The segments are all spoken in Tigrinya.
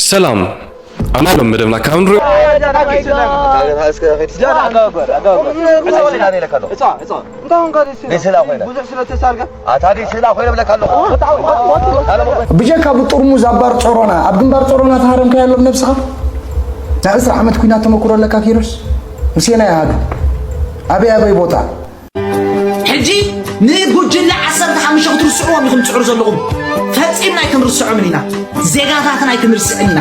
ሰላም። ኣብ ናይ ሎም መደብና ካብ ንሪኦ ብጀካ ብጥርሙዝ ኣብ ባር ጾሮና ኣብ ግንባር ጾሮና ተሃረምካዮ ኣሎ ብነብስኻ? ናይ ዕስራ ዓመት ኲናት ተመክሮ ኣለካ ኪሮስ? ምሴና ይሃዱ ኣበይ ኣበይ ቦታ? ሕጂ ንጉጅለ ዓሰርተ ሓሙሽተ ክትርስዕዎም ኢኹም ትጽዕሩ ዘለኹም። ፈጺምና ኣይክንርስዖምን ኢና። ዜጋታትና ኣይክንርስዕን ኢና።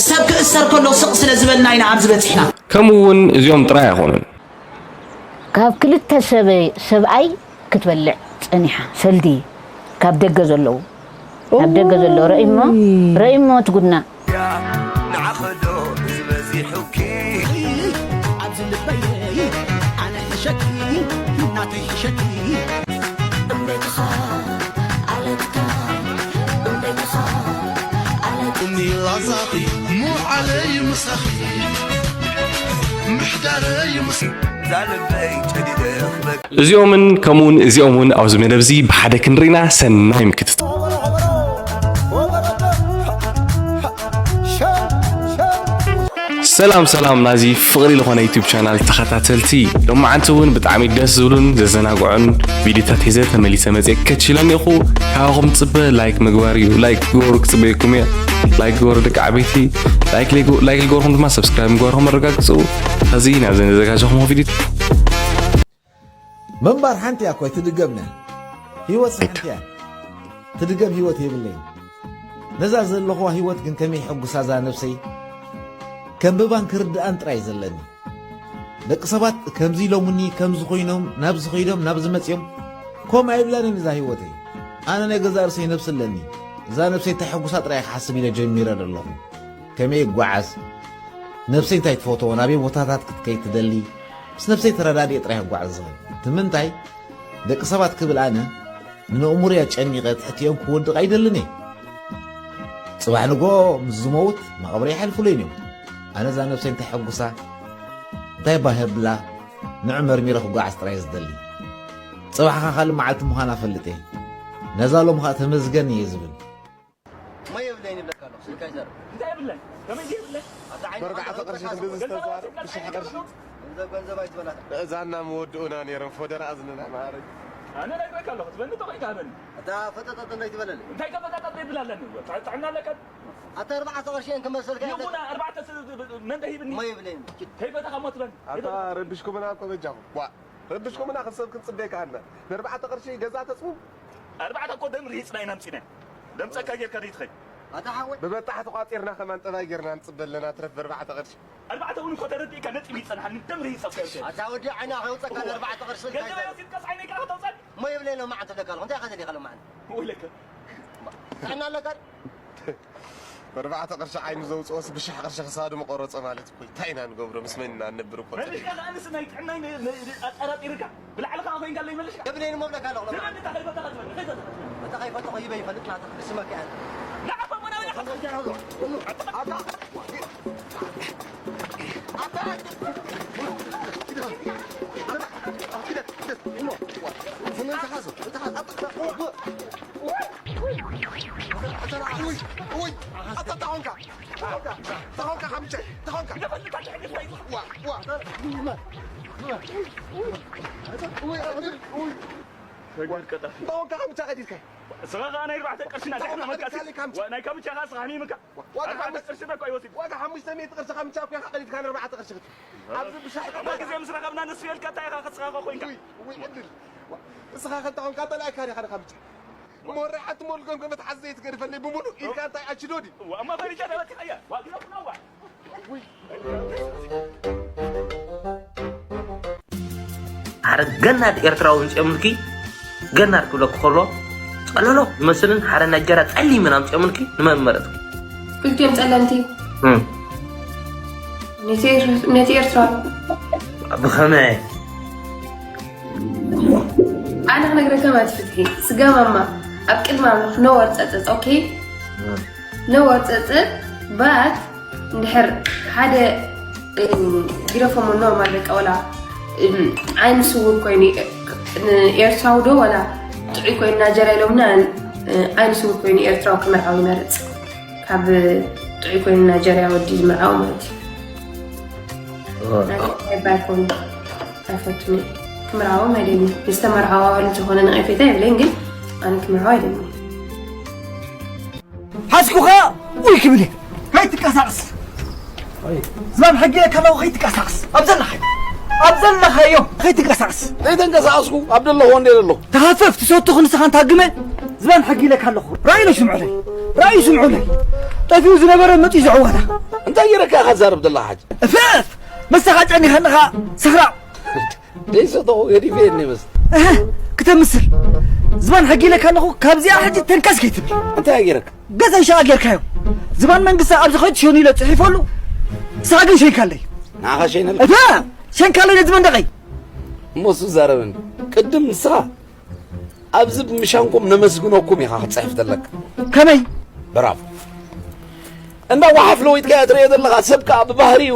ሰብ ክእሰር ከሎ ስቕ ስለ ዝበልና ኢና ኣብዚ በጺሕና። ከምኡ እውን እዚኦም ጥራይ ኣይኾኑን። ካብ ክልተ ሰበ ሰብኣይ ክትበልዕ ጸኒሓ ሰልዲ ካብ ደገ ዘለዉ ካብ ደገ ዘሎ ረኢሞ ረኢሞ ትጉድና ንዓኸዶ ዝበዚሑኪ ኣብዚ ልበይ ኣነ ሕሸኪ ናተይ ሕሸኪ እምቤትኻ ኣለትካ እምቤትኻ ኣለትካ ላዛኺ ሙዓለይ ምሳኺ ምሕዳረይ ምስ ዛልበይ ጨዲደ ክበቅ እዚኦምን ከምኡውን እዚኦም እውን ኣብዚ መደብ እዚ ብሓደ ክንርኢና ሰናይ ምክትታል። ሰላም ሰላም ናዚ ፍቕሪ ዝኾነ ዩቱብ ቻናል ተኸታተልቲ ሎማዓንቲ እውን ብጣዕሚ ደስ ዝብሉን ዘዘናግዑን ቪዲዮታት ሒዘ ተመሊሰ መፅየ ከችለን ኢኹ። ካባኹም ፅበ ላይክ ምግባር እዩ። ላይክ ግበሩ ክፅበየኩም እየ። ላይክ ግበሩ ደቂ ዓበይቲ። ላይክ ላይክ ልገበርኩም ድማ ሰብስክራይብ ምግባርኩም ኣረጋግፁ። ኸዚ ናብዚ ነዘጋጀኹም ቪዲዮ ምንባር ሓንቲ እያ እኮ ኣይትድገምና ህይወት ሓንቲ እያ ትድገም ህይወት የብለይን ነዛ ዘለኹዋ ህይወት ግን ከመይ ሕጉሳ እዛ ነብሰይ ከንብባን ክርድኣን ጥራይ ዘለኒ ደቂ ሰባት ከምዚ ኢሎምኒ ከምዚ ኮይኖም ናብዚ ኮይኖም ናብዚ መፅዮም ከምኡ ኣይብላንን እዛ ህይወተይ ኣነ ናይ ገዛ ርእሰይ ነብሲ ኣለኒ እዛ ነብሰይ እንታይ ሕጉሳ ጥራይ ክሓስብ ኢለ ጀሚረ ዘለኹ ከመይ ይጓዓዝ ነብሰይ እንታይ ትፈትዎ ናበይ ቦታታት ክትከይድ ትደሊ ምስ ነብሰይ ተረዳድየ ጥራይ ክጓዓዝ ዝኽእል እቲ ምንታይ ደቂ ሰባት ክብል ኣነ ንነእሙርያ ጨኒቐ ትሕቲኦም ክወድቕ ኣይደልን እየ ጽባሕ ንጎ ምስ ዝመውት መቐብረ ይሓልፉለይን እዮም ኣነ እዛ ነብሰይ እንታይ ሕጉሳ እንታይ ባህ ብላ ንዑ መርሚረ ክጓዓዝ ጥራይ ዝደሊ ጽባሕ ኸዓ ካልእ መዓልቲ ምዃና ፈልጥ እየ ነዛ ሎም ኸዓ ተመስገን እየ ዝብል እሞ የብለይን ይብለካ ኣለኹ ስልካ ይዘርብ። እንታይ የብለይ? ከመይ ዘይብለይ? ኣታ ዓይኒ በርባዕተ ቅርሺ ክንዲ ዝተዛረብ ብሽሕ ቅርሺ። ገንዘብ ገንዘብ ኣይትበላታ። እዛና መወድኡና ነይሮም ፎደራ እዝንና ማዕረግ። ኣነ ነግረካ ኣለኹ ትበኒ ተኾይካ በኒ። ኣታ ፈጠጠጥ እንዶ ይትበለለይ። እንታይ ከፈጣጣጥ ዘይብል ኣለኒ? ጥዕና ኣለካ? ኣታ ኣርባዕተ ቅርሺ እየን ክመልሰልካ የለን። ይኹና ኣርባዕተ ስ- መን ደሂብኒ? እሞ የብለይን። ከይፈተኻ እሞ ትበኒ። ኣታ ረቢሽኩምና እኮ በጃኹም። ዋ ረቢሽኩምና ክንሰብ ክንጽበየካ ኣና። ንኣርባዕተ ቅርሺ ገዛ ተጽቡ? ኣርባዕተ እኮ ደም ርሂጽና ኢና ኣምጺና። ደምጸካ ጌርካ ደይትኸይድ። ኣታ ሓወይ። ብበጣሕ ተቋጺርና ከማን ጠባይ ጌርና ንጽበ ኣለና ትረፍ ብኣርባዕተ ቅርሺ። ኣርባዕተ እውን እኮ ተረዲእካ ነጥቢ ይጸንሓኒ ደም ርሂጽ ኣብካ ይውሰድ። ኣታ ወዲ ዓይና ከውጸካ ንኣርባዕተ ቅርሺ ኢልካ ገንዘብ ይዘር። ወሲድካስ ዓይነይ ከኣ ከተውጸኒ? እሞ ይብለይ ሎማዓንቲ ለካ ኣለኹ እንታይ ኢኻ ደሊኻ ሎማዓንቲ? ወይለከ። ጥዕና ኣለካ ድዩ? በርባዕተ ቅርሺ ዓይኑ ዘውፅኦስ ብሽሕ ቅርሺ ክሳዱ መቆረፆ ማለት እኮ እዩ። እንታይ ኢና ንገብሮ? ምስ መን ኢና ንነብር እኮ? መልሽካ ከኣ ንስ ናይ ጥዕናይ ነ- ነ- ነ- ኣጠራጢርካ ብላዕሊ ከኣ ኮይንካ ኣለይ መልሽካ። የብለይን እሞ እብለካ ኣለኹ። ትበል እታ ከይፈተኻ ትበል። ከይፈተኻ ትበል። እታ ከይፈተኹ ይበይ ይፈልጥ ናትኻ ክስመካ እያ። ንዓኻ እሞ ናበይ ኢኻ ትኸይድ? ኣታ ስኻ ኸዓ ናይ ኣርባዕተ ቅርሽና ዳሕና መካሲ ናይ ካምቻ ኸዓ ስኻ ሚምካ ኣርባዕተ ቅርሽና እኳ ይወስድ ዋጋ ሓሙሽተ ሚእቲ ቅርሺ ካምቻ እኮ ኢኻ ቀሊድካ ንኣርባዕተ ቅርሺ ክትብል ኣብዚ ብሻሕ እታ ግዜ ምስ ረኸብና ንሱ የልካ እንታይ ኢኻ ክስኻ ኸ ኮይንካ ውይ ዕድል እስኻ ከንታ ኾንካ ጠላይካ ዲኻ ንካምቻ እሞ ወረ ሓንቲ ሞልጎም ገመት ሓዘይ ትገድፈለይ ብምሉእ ኢልካ እንታይ ኣችዶ ድዩ እሞ ፈሪጃ ተበቲኸያ ዋግለኩና ዋ ሓደ ገናድ ኤርትራዊ ምፅኦምልኪ ገናድ ክብለኪ ከሎ ፀለሎ ዝመስልን ሓደ ናይ ጀራ ፀሊምን ኣምፅኦምልኪ ንመን ምመረፅኪ? ክልቲኦም ፀለምቲ ነቲ ኤርትራ ብኸመይ? ኣነ ክነግረካ ማለት ፍትሒ ስጋ ማማ ኣብ ቅድሚ ኣምላኽ ነወር ፀፀፅ ኦኬ ነወር ፀፀፅ ባት እንድሕር ሓደ ግደፎሞ ኖርማል በቃ ወላ ዓይኒ ስውር ኮይኑ ኤርትራዊ ዶ ወላ ጥዑይ ኮይኑ ናጀርያ ኢሎምና ዓይኒ ስውር ኮይኑ ኤርትራዊ ክምርዓው ይመርፅ ካብ ጥዑይ ኮይኑ ናይጀርያ ወዲ ዝምርዓው ማለት እዩ። ናይ ባይኮን ኣይፈቱን እየ። ክምርዓዎም ኣይደልን። ዝተመርዓዋ እንተኾነ ነቐፌታ የብለይን፣ ግን ኣነ ክምርዓው ኣይደልን። ሓዝኩኻ ውይ ክብል እየ። ከይትንቀሳቐስ። ዝባን ሕጊ እየ ከለኹ ከይትንቀሳቐስ። ኣብ ዘለኻዮ። ኣብ ዘለኻዮ ከይትንቀሳቐስ። ዘይተንቀሳቐስኩ ኣብ ዘለኹዎ እንደ ዘለኹ። ተሃፈፍ ትሰቱ ክንስኻ እንታግመ። ዝባን ሕጊ ኢለካ ኣለኹ። ራእዩ ስምዑለይ። ራእዩ ስምዑለይ። ጠፊኡ ዝነበረ መፂኡ ዝዕወታ። እንታይ ገይረካ ኢኻ ትዛረብ ዘለኻ ሓጂ? እፍፍ! መሳኻ ጨኒኻ ኣለኻ ሰኽራም። ደይሰተኹ ገዲፈ እየ እኔ መስ እህ፣ ክተምስል። ዝባን ሕጊ ኢለካ ኣለኹ፣ ካብዚኣ ሕጂ ተንቀስ ከይትብል። እንታይ ገይረካ? ገዛይ ሸቓ ጌርካዮ። ዝባን መንግስቲ ኣብዚ ኸይድ ሸኑ ኢለ ጽሒፈሉ። ንስኻ ግን ሸንካለይ። ንዓኻ ሸይነልካ? እታ ሸንካለይ ነዚ መንደቐይ። እሞ እሱ ዛረበኒ። ቅድም ንስኻ ኣብዚ ብምሻንኩም ነመስግነኩም ኢኻ ክትጽሕፍ ዘለካ። ከመይ? ብራቮ። እንዳ ወሓፍ ለዊጥካ እያ ትርእዮ ዘለኻ። ሰብ ከኣ ብባህሪኡ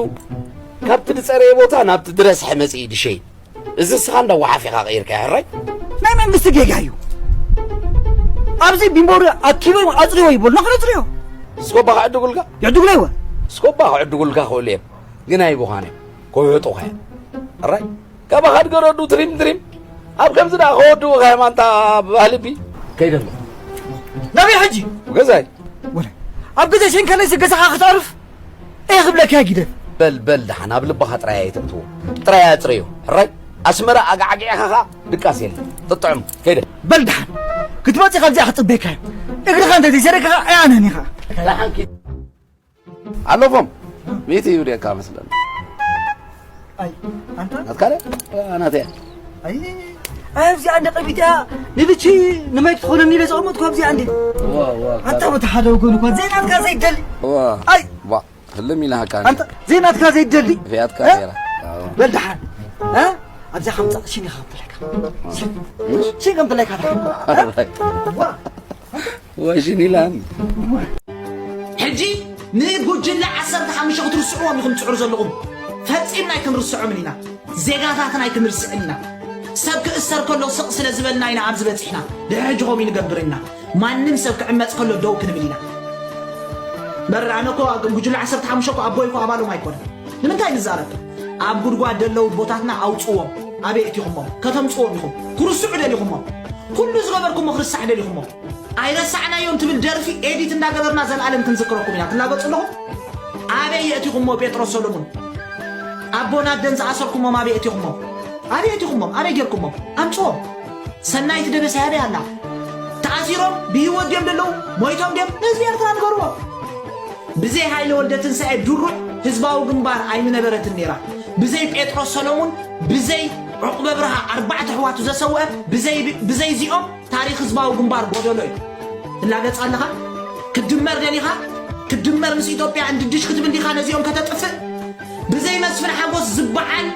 ካብቲ ዝጸረየ ቦታ ናብቲ ዝረስሐ መጺኡ ድሸይ። እዚ እስኻ እንዳ ወሓፍ ኢኻ ቀይርካ ሕራይ። ናይ መንግስቲ ጌጋ እዩ። ኣብዚ ቢምቦሪ ኣኪቦም ኣጽርዮ ይበሉ። ንኽነጽርዮ። ስኮባ ክዕድጉልካ? ይዕድጉለይ ወ? ስኮባ ክዕድጉልካ ክእሉ እዮም። ግን ኣይብዃን እዮም። ክውሕጡኻ እዮም። ሕራይ። ካባኻ ድገረዱ ትሪም ትሪም። ኣብ ከምዚ ደኣ ከወድኡኻ እዮም ኣንታ ብባህሊ ቢ። ከይደ ኣለኹ። ናበይ ሕጂ? ገዛይ። ወለ። ኣብ ገዛይ ሸንካለይሲ ገዛኻ ክትኣርፍ? እየ ክብለካ ግደፍ። በል በል ደሓን ኣብ ልብኻ ጥራይ ኣይተእትዎ። ጥራይ ኣጽረዮ። ሕራይ። ኣስመራ ኣጋዕጊዕኻ ኸኣ ድቃስ የለን። ጥጥዕም። ከይደ። በል ደሓን። ክትመጽእ ካብዚኣ ክጽበየካ እየ። እግርኻ እንተ ዘይሰረግካ ኣይ ኣነን ኢኻ። ደሓን ኪድ። ኣለፎም። ሚእቲ ይውደካ መስለኒ። ኣይ ኣንታ ናትካ ደ ኣናተያ ኣይ ኣይ ኣብዚኣ እንደ ቀቢታ ንልቺ ንማይ ክትኾነኒ ኢለ ዘቐመጥኩ ኣብዚኣ እንደ ዋ ዋ ኣንታ በቲ ሓደ ወገን እኳ ዘይናትካ ዘይደሊ ዋ ኣይ ዋ ህልም ኢልሃካ ኣንተ ዘይናትካ ዘይደሊ ፊያትካ እ? ነይራ በል ደሓን እ? ኣብዛ ከምፃእ ሽን ኢኻ ክብለካ ሽን ከምብለካ ደሓን ዋ ወሽን ኢላን ሕጂ ንጉጅለ ዓሰርተ ሓሙሽተ ክትርስዕዎም ኢኹም ትፅዕሩ ዘለኹም። ፈፂምና ኣይክንርስዖምን ኢና። ዜጋታትና ኣይክንርስዕን ኢና። ሰብ ክእሰር ከሎ ስቕ ስለ ዝበልና ኢና ኣብዚ በፂሕና። ድሕሪ ሕጂ ከምኡ ይንገብር ኢና። ማንም ሰብ ክዕመፅ ከሎ ደው ክንብል ኢና። በር ኣነ እኮ ጉጅለ ዓሰርተ ሓሙሽተ እኮ ኣቦይ እኮ ኣባሎም ኣይኮነን። ንምንታይ ንዛረብ? ኣብ ጉድጓድ ደለዉ ቦታትና ኣውፅዎም። ኣበይ እቲኹሞም? ከተምፅዎም ኢኹም። ክርስዑ ደሊኹሞም። ኩሉ ዝገበርኩሞ ክርስዕ ደሊኹሞ። ኣይረሳዕናዮን ትብል ደርፊ ኤዲት እንዳገበርና ዘልኣለም ክንዝክረኩም ኢና። ትላገፁ ኣለኹም? ኣበይ የእቲኹሞ ጴጥሮስ ሰሎሙን? ኣቦና ኣደን ዝኣሰርኩሞም ኣበይ የእቲኹሞም? ኣበይ የእቲኹሞም? ኣበይ ጌርኩሞም? ኣምፅዎም። ሰናይት ደበሳይ ኣበይ ኣላ? ተኣሲሮም ብህይወት ድዮም ደለዉ? ሞይቶም ድዮም? ንህዝቢ ኤርትራ ንገርዎ። ብዘይ ሃይለ ወልደ ትንሳኤ ድሩዕ ህዝባዊ ግንባር ኣይምነበረትን ነይራ። ብዘይ ጴጥሮስ ሰሎሙን፣ ብዘይ ዑቕበ ብርሃ ኣርባዕተ ኣሕዋቱ ዘሰውአ፣ ብዘይ ብዘይ እዚኦም ታሪኽ ህዝባዊ ግንባር ጎደሎ እዩ። ትላገጽ ኣለኻ? ክትድመር ደሊኻ? ክትድመር ምስ ኢትዮጵያ እንድድሽ ክትብል ዲኻ ነዚኦም ከተጥፍእ? ብዘይ መስፍን ሓጎስ ዝበዓል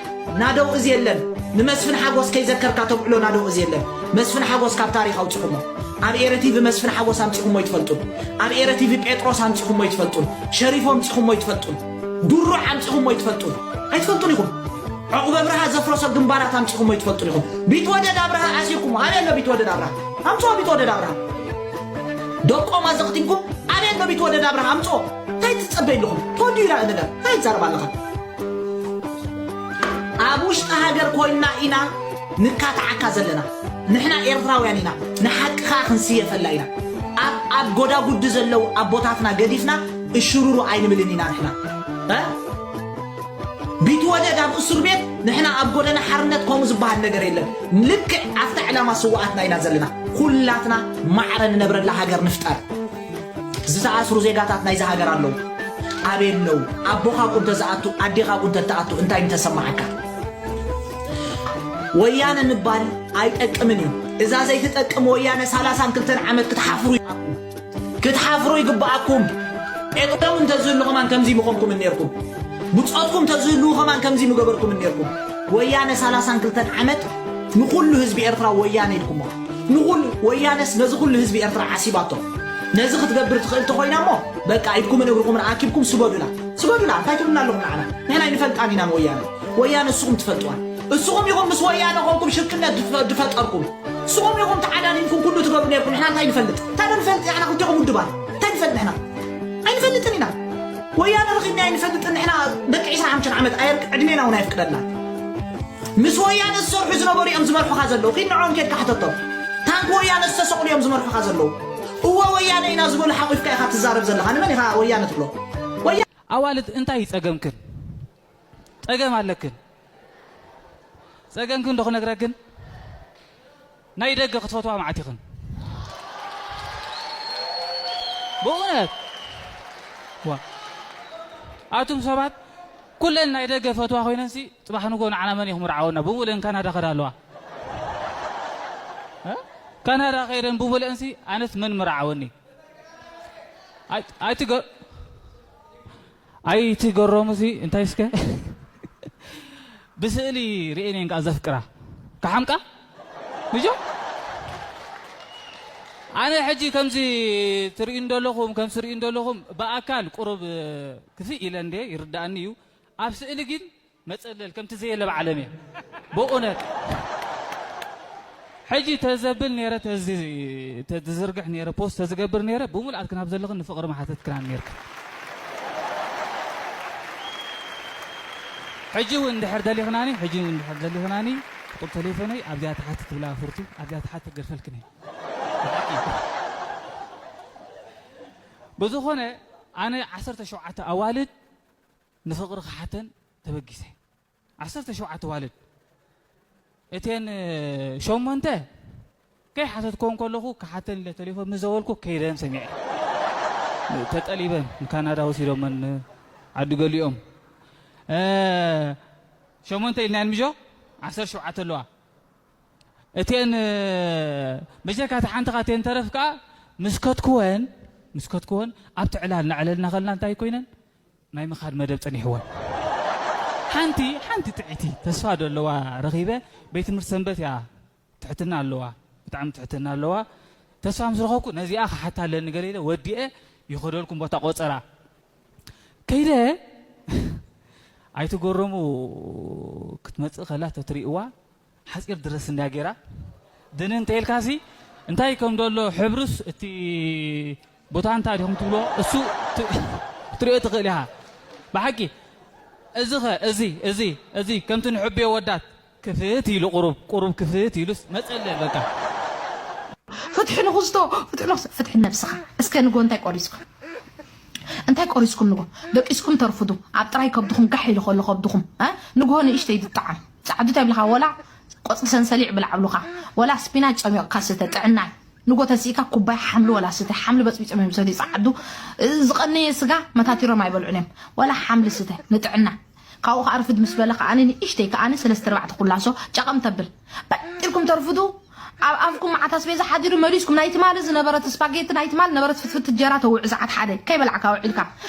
ናደው እዚ የለን። ንመስፍን ሓጎስ ከይዘከርካ ተብዕሎ ናደው እዚ የለን። መስፍን ሓጎስ ካብ ታሪኽ ኣውጺኹሞ። ኣብ ኤረ ቲቪ መስፍን ሓጎስ ኣምጺኹሞ ይትፈልጡን። ኣብ ኤረ ቲቪ ጴጥሮስ ኣምጺኹሞ ይትፈልጡን። ሸሪፎ ኣምጺኹሞ ይትፈልጡን። ዱሩዕ ኣምጺኹሞ ይትፈልጡን። ኣይትፈልጡን ኢኹም። ዑቕበ ብርሃ ዘፍረሶ ግንባራት ኣምጺኹሞ ይትፈልጡን ኢኹም። ቢትወደድ ኣብርሃ ኣሲርኩሞ። ኣበይ ኣሎ ቢትወደድ ኣብርሃ? ኣምጽኦ ቢትወደድ ኣብርሃ። ደቆም ኣዘቕቲንኩም ኣበይ ኣሎ ቢትወደድ ኣብርሃ? ኣምጽኦ። እንታይ ትጸበዩ ኣለኹም? ተወዲኡ ኢላ ነገር። እንታይ ትዛረብ ኣለኻ? ኣብ ውሽጢ ሃገር ኮይንና ኢና ንካትዓካ ዘለና። ንሕና ኤርትራውያን ኢና። ንሓቂ ኸኣ ክንስየፈላ ኢና። ኣብ ኣብ ጎዳጉዲ ዘለዉ ኣቦታትና ገዲፍና እሽሩሩ ኣይንብልን ኢና ንሕና። እ? ቢትወደድ ኣብ እሱር ቤት ንሕና ኣብ ጎደና ሓርነት ከምኡ ዝበሃል ነገር የለን። ልክዕ ኣብታ ዕላማ ስውኣትና ኢና ዘለና። ኩላትና ማዕረ ንነብረላ ሃገር ንፍጠር። ዝተኣስሩ ዜጋታት ናይዚ ሃገር ኣለዉ። ኣበይ ኣለዉ? ኣቦኻ ኣብኡ እንተዝኣቱ፣ ኣዴኻ ኣብኡ እንተትኣቱ እንታይ ምተሰማዓካ? ወያነ ምባል ኣይጠቅምን እዩ። እዛ ዘይትጠቅም ወያነ ሰላሳን ክልተን ዓመት ክትሓፍሩ ይግባኣኩም። ክትሓፍሩ ይግባኣኩም። ጴጥሮም እንተዝህሉ ከማን ከምዚ ምኾንኩም እኔርኩም። ብጾትኩም እንተዝህልዉ ከማን ከምዚ ምገበርኩም እኔርኩም። ወያነ ሰላሳን ክልተን ዓመት ንኹሉ ህዝቢ ኤርትራ ወያነ ኢልኩሞ። ንኹሉ ወያነስ ነዚ ኩሉ ህዝቢ ኤርትራ ዓሲባቶ። ነዚ ክትገብር ትኽእል ተኾይና እሞ በቃ ኢድኩምን እግርኩምን ኣኪብኩም ስገዱላ። ስገዱላ እንታይ ትብሉና ኣለኹም ንዓና? ንሕና ኣይንፈልጣን ኢና ንወያነ። ወያነ እስኹም ትፈልጥዋ። እስኹም ኢኹም ምስ ወያነ ኮንኩም ሽርክነት ድፈ- ድፈጠርኩም። እስኹም ኢኹም ተዓዳዲምኩም ኩሉ ትገብሩ ነርኩም። ንሕና እንታይ ንፈልጥ? እንታይ ዶ ንፈልጥ? ንሕና ክልቴኹም ውድባት እንታይ ንፈልጥ ንሕና? ኣይንፈልጥን ኢና። ረኺብና ኣይንፈልጥን ንሕና ደቂ ዕስራን ሓሙሽተን ዓመት ኣየር ዕድሜና እውን ኣይፍቅደልና። ምስ ወያነ ዝሰርሑ ዝነበሩ እዮም ዝመርሑኻ ዘለዉ። ኪድ ንዕኦም ኬድካ ሕተቶም። ታንክ ወያነ ዝተሰቕሉ እዮም ዝመርሑኻ ዘለዉ። እወ ወያነ ኢና ዝበሉ ሓቑፍካ ኢኻ ትዛረብ ዘለኻ። ንመን ኢኻ ወያነ ትብሎ? ወያ- ኣዋልድ እንታይ እዩ ጸገምክን? ጸገም ኣለክን። ጸገምክን ዶ ክነግረክን? ናይ ደገ ክትፈትዋ መዓት ኢኽን። ብእውነት። ዋ። ኣቱም ሰባት ኩለን ናይ ደገ ፈትዋ ኮይነንሲ ጽባሕ ንጎ ንዓና መን ኢኹም ርዓወና? ብምሉእን ካናዳ ከዳ ኣለዋ። እ? ካናዳ ከይደን ብምሉእንሲ ኣነስ መን ምርዓወኒ? ኣይ-፣ ኣይትገ-፣ ኣይትገረሙ ሲ እንታይ እስከ? ብስእሊ ርእየን እየን ከኣ ዘፍቅራ። ክሓምቃ? ምጆ? ኣነ ሕጂ ከምዚ ትርእዩ እንደለኹም፣ ከምዚ ትርእዩ እንደለኹም፣ ብኣካል ቁሩብ ክፍእ ኢለ እንደ ይርድኣኒ እዩ። ኣብ ስእሊ ግን መጸለል ከምቲ ዘየለ ብዓለም እየ። ብእውነት። ሕጂ ተዘብል ነይረ፣ ተዚ-፣ ተዝዝርግሕ ነይረ፣ ፖስት ተዝገብር ነይረ፣ ብምልኣት ክናብ ዘለኽን ንፍቕሪ መሓተት ክናን ነይርክ። ሕጂ እውን እንድሕር ደሊኽናኒ፣ ሕጂ እውን እንድሕር ደሊኽናኒ፣ ቁጥር ተሌፎነይ ኣብዚኣ ተሓቲ ትብላ ፍርቱ፣ ኣብዚኣ ተሓቲ ገርፈልክን እየ። ብዝኾነ፣ ኣነ ዓሰርተ ሸውዓተ ኣዋልድ ንፍቕሪ ክሓተን ተበጊሰ። ዓሰርተ ሸውዓተ ኣዋልድ። እተን ሸሞንተ ከይሓተትኮን ከለኹ ክሓተን ኢለ ተሌፎን ምስ ዘበልኩ ከይደን ሰሚዐ። ተጠሊበን ንካናዳ ወሲዶመን ዓዲ ገሊኦም። እ፣ ሸሞንተ ኢልናየን ምጆ? ዓሰርተ ሸውዓተ ኣለዋ። እተን መጀካ እታ ሓንቲ ካቴን ተረፍ ከኣ ምስ ከትክወን፣ ምስ ከትክወን ኣብቲ ዕላል ነዕለልና ከልና እንታይ ኮይነን? ናይ ምኻድ መደብ ጸኒሕወን። ሓንቲ፣ ሓንቲ ጥዕይቲ ተስፋ ዶ ኣለዋ ረኺበ፣ ቤት ትምህርቲ ሰንበት እያ፣ ትሕትና ኣለዋ፣ ብጣዕሚ ትሕትና ኣለዋ። ተስፋ ምስ ረኸብኩ ነዚኣ ክሓታ ኣለኒ ገለ ኢለ ወዲኤ ይኸደልኩም ቦታ ቆጸራ። ከይደ ኣይትገረሙ ክትመጽእ ከላ ተትሪእዋ ሓጺር ድረስ እንዳ ጌራ ድንን ተይልካሲ እንታይ ከም ዘሎ ሕብርስ እቲ ቦታ እንታይ ዲኹም ትብሎ እሱ ት-፣ ክትሪኦ ትኽእል ኢኻ። ብሓቂ እዚ ኸ፣ እዚ፣ እዚ፣ እዚ ከምቲ ንሕብዮ ወዳት ክፍት ኢሉ ቁሩብ፣ ቁሩብ ክፍት ኢሉስ መጸለል በቃ። ፍትሒ ንኽስቶ፣ ፍትሒ ንኽስቶ፣ ፍትሒ ነብስኻ። እስከ ንጎ እንታይ ቆሪስኩም? እንታይ ቆሪስኩም ንጎ? ደቂስኩም ተርፍዱ። ኣብ ጥራይ ከብድኹም ጋሕ ኢሉ ከሎ ከብድኹም፣ እ? ንጎ ንእሽተይ ዝጠዓም። ጻዕዱ እንታይ ብልኻ? ወላ ቆጽሊ ሰንሰሊዕ ብላዕ ብሉኻ። ወላ ስፒናች ጸሚቕካ ስተ፣ ጥዕናይ። ንጎ ተሲእካ ኩባይ ሓምሊ ወላ ስተ። ሓምሊ በጽቢጾም እዮም ዝሰትዩ ጻዕዱ። ዝቐነየ ስጋ መታቲሮም ኣይበልዑን እዮም። ወላ ሓምሊ ስተ፣ ንጥዕና። ካብኡ ከኣ ርፍድ ምስ በለ ከኣ ንእሽተይ ከኣ ሰለስተ ኣርባዕተ ኩላሶ ጨቐም ተብል። በጢርኩም ተርፍዱ። ኣብ ኣፍኩም መዓት ኣስቤዛ ሓዲሩ መሊስኩም ናይ ትማሊ ዝነበረት ስፓጌቲ ናይ ትማሊ ነበረት ፍትፍት እንጀራ ተውዕ ሰዓት ሓደ ከይበላዕካ ውዒልካ።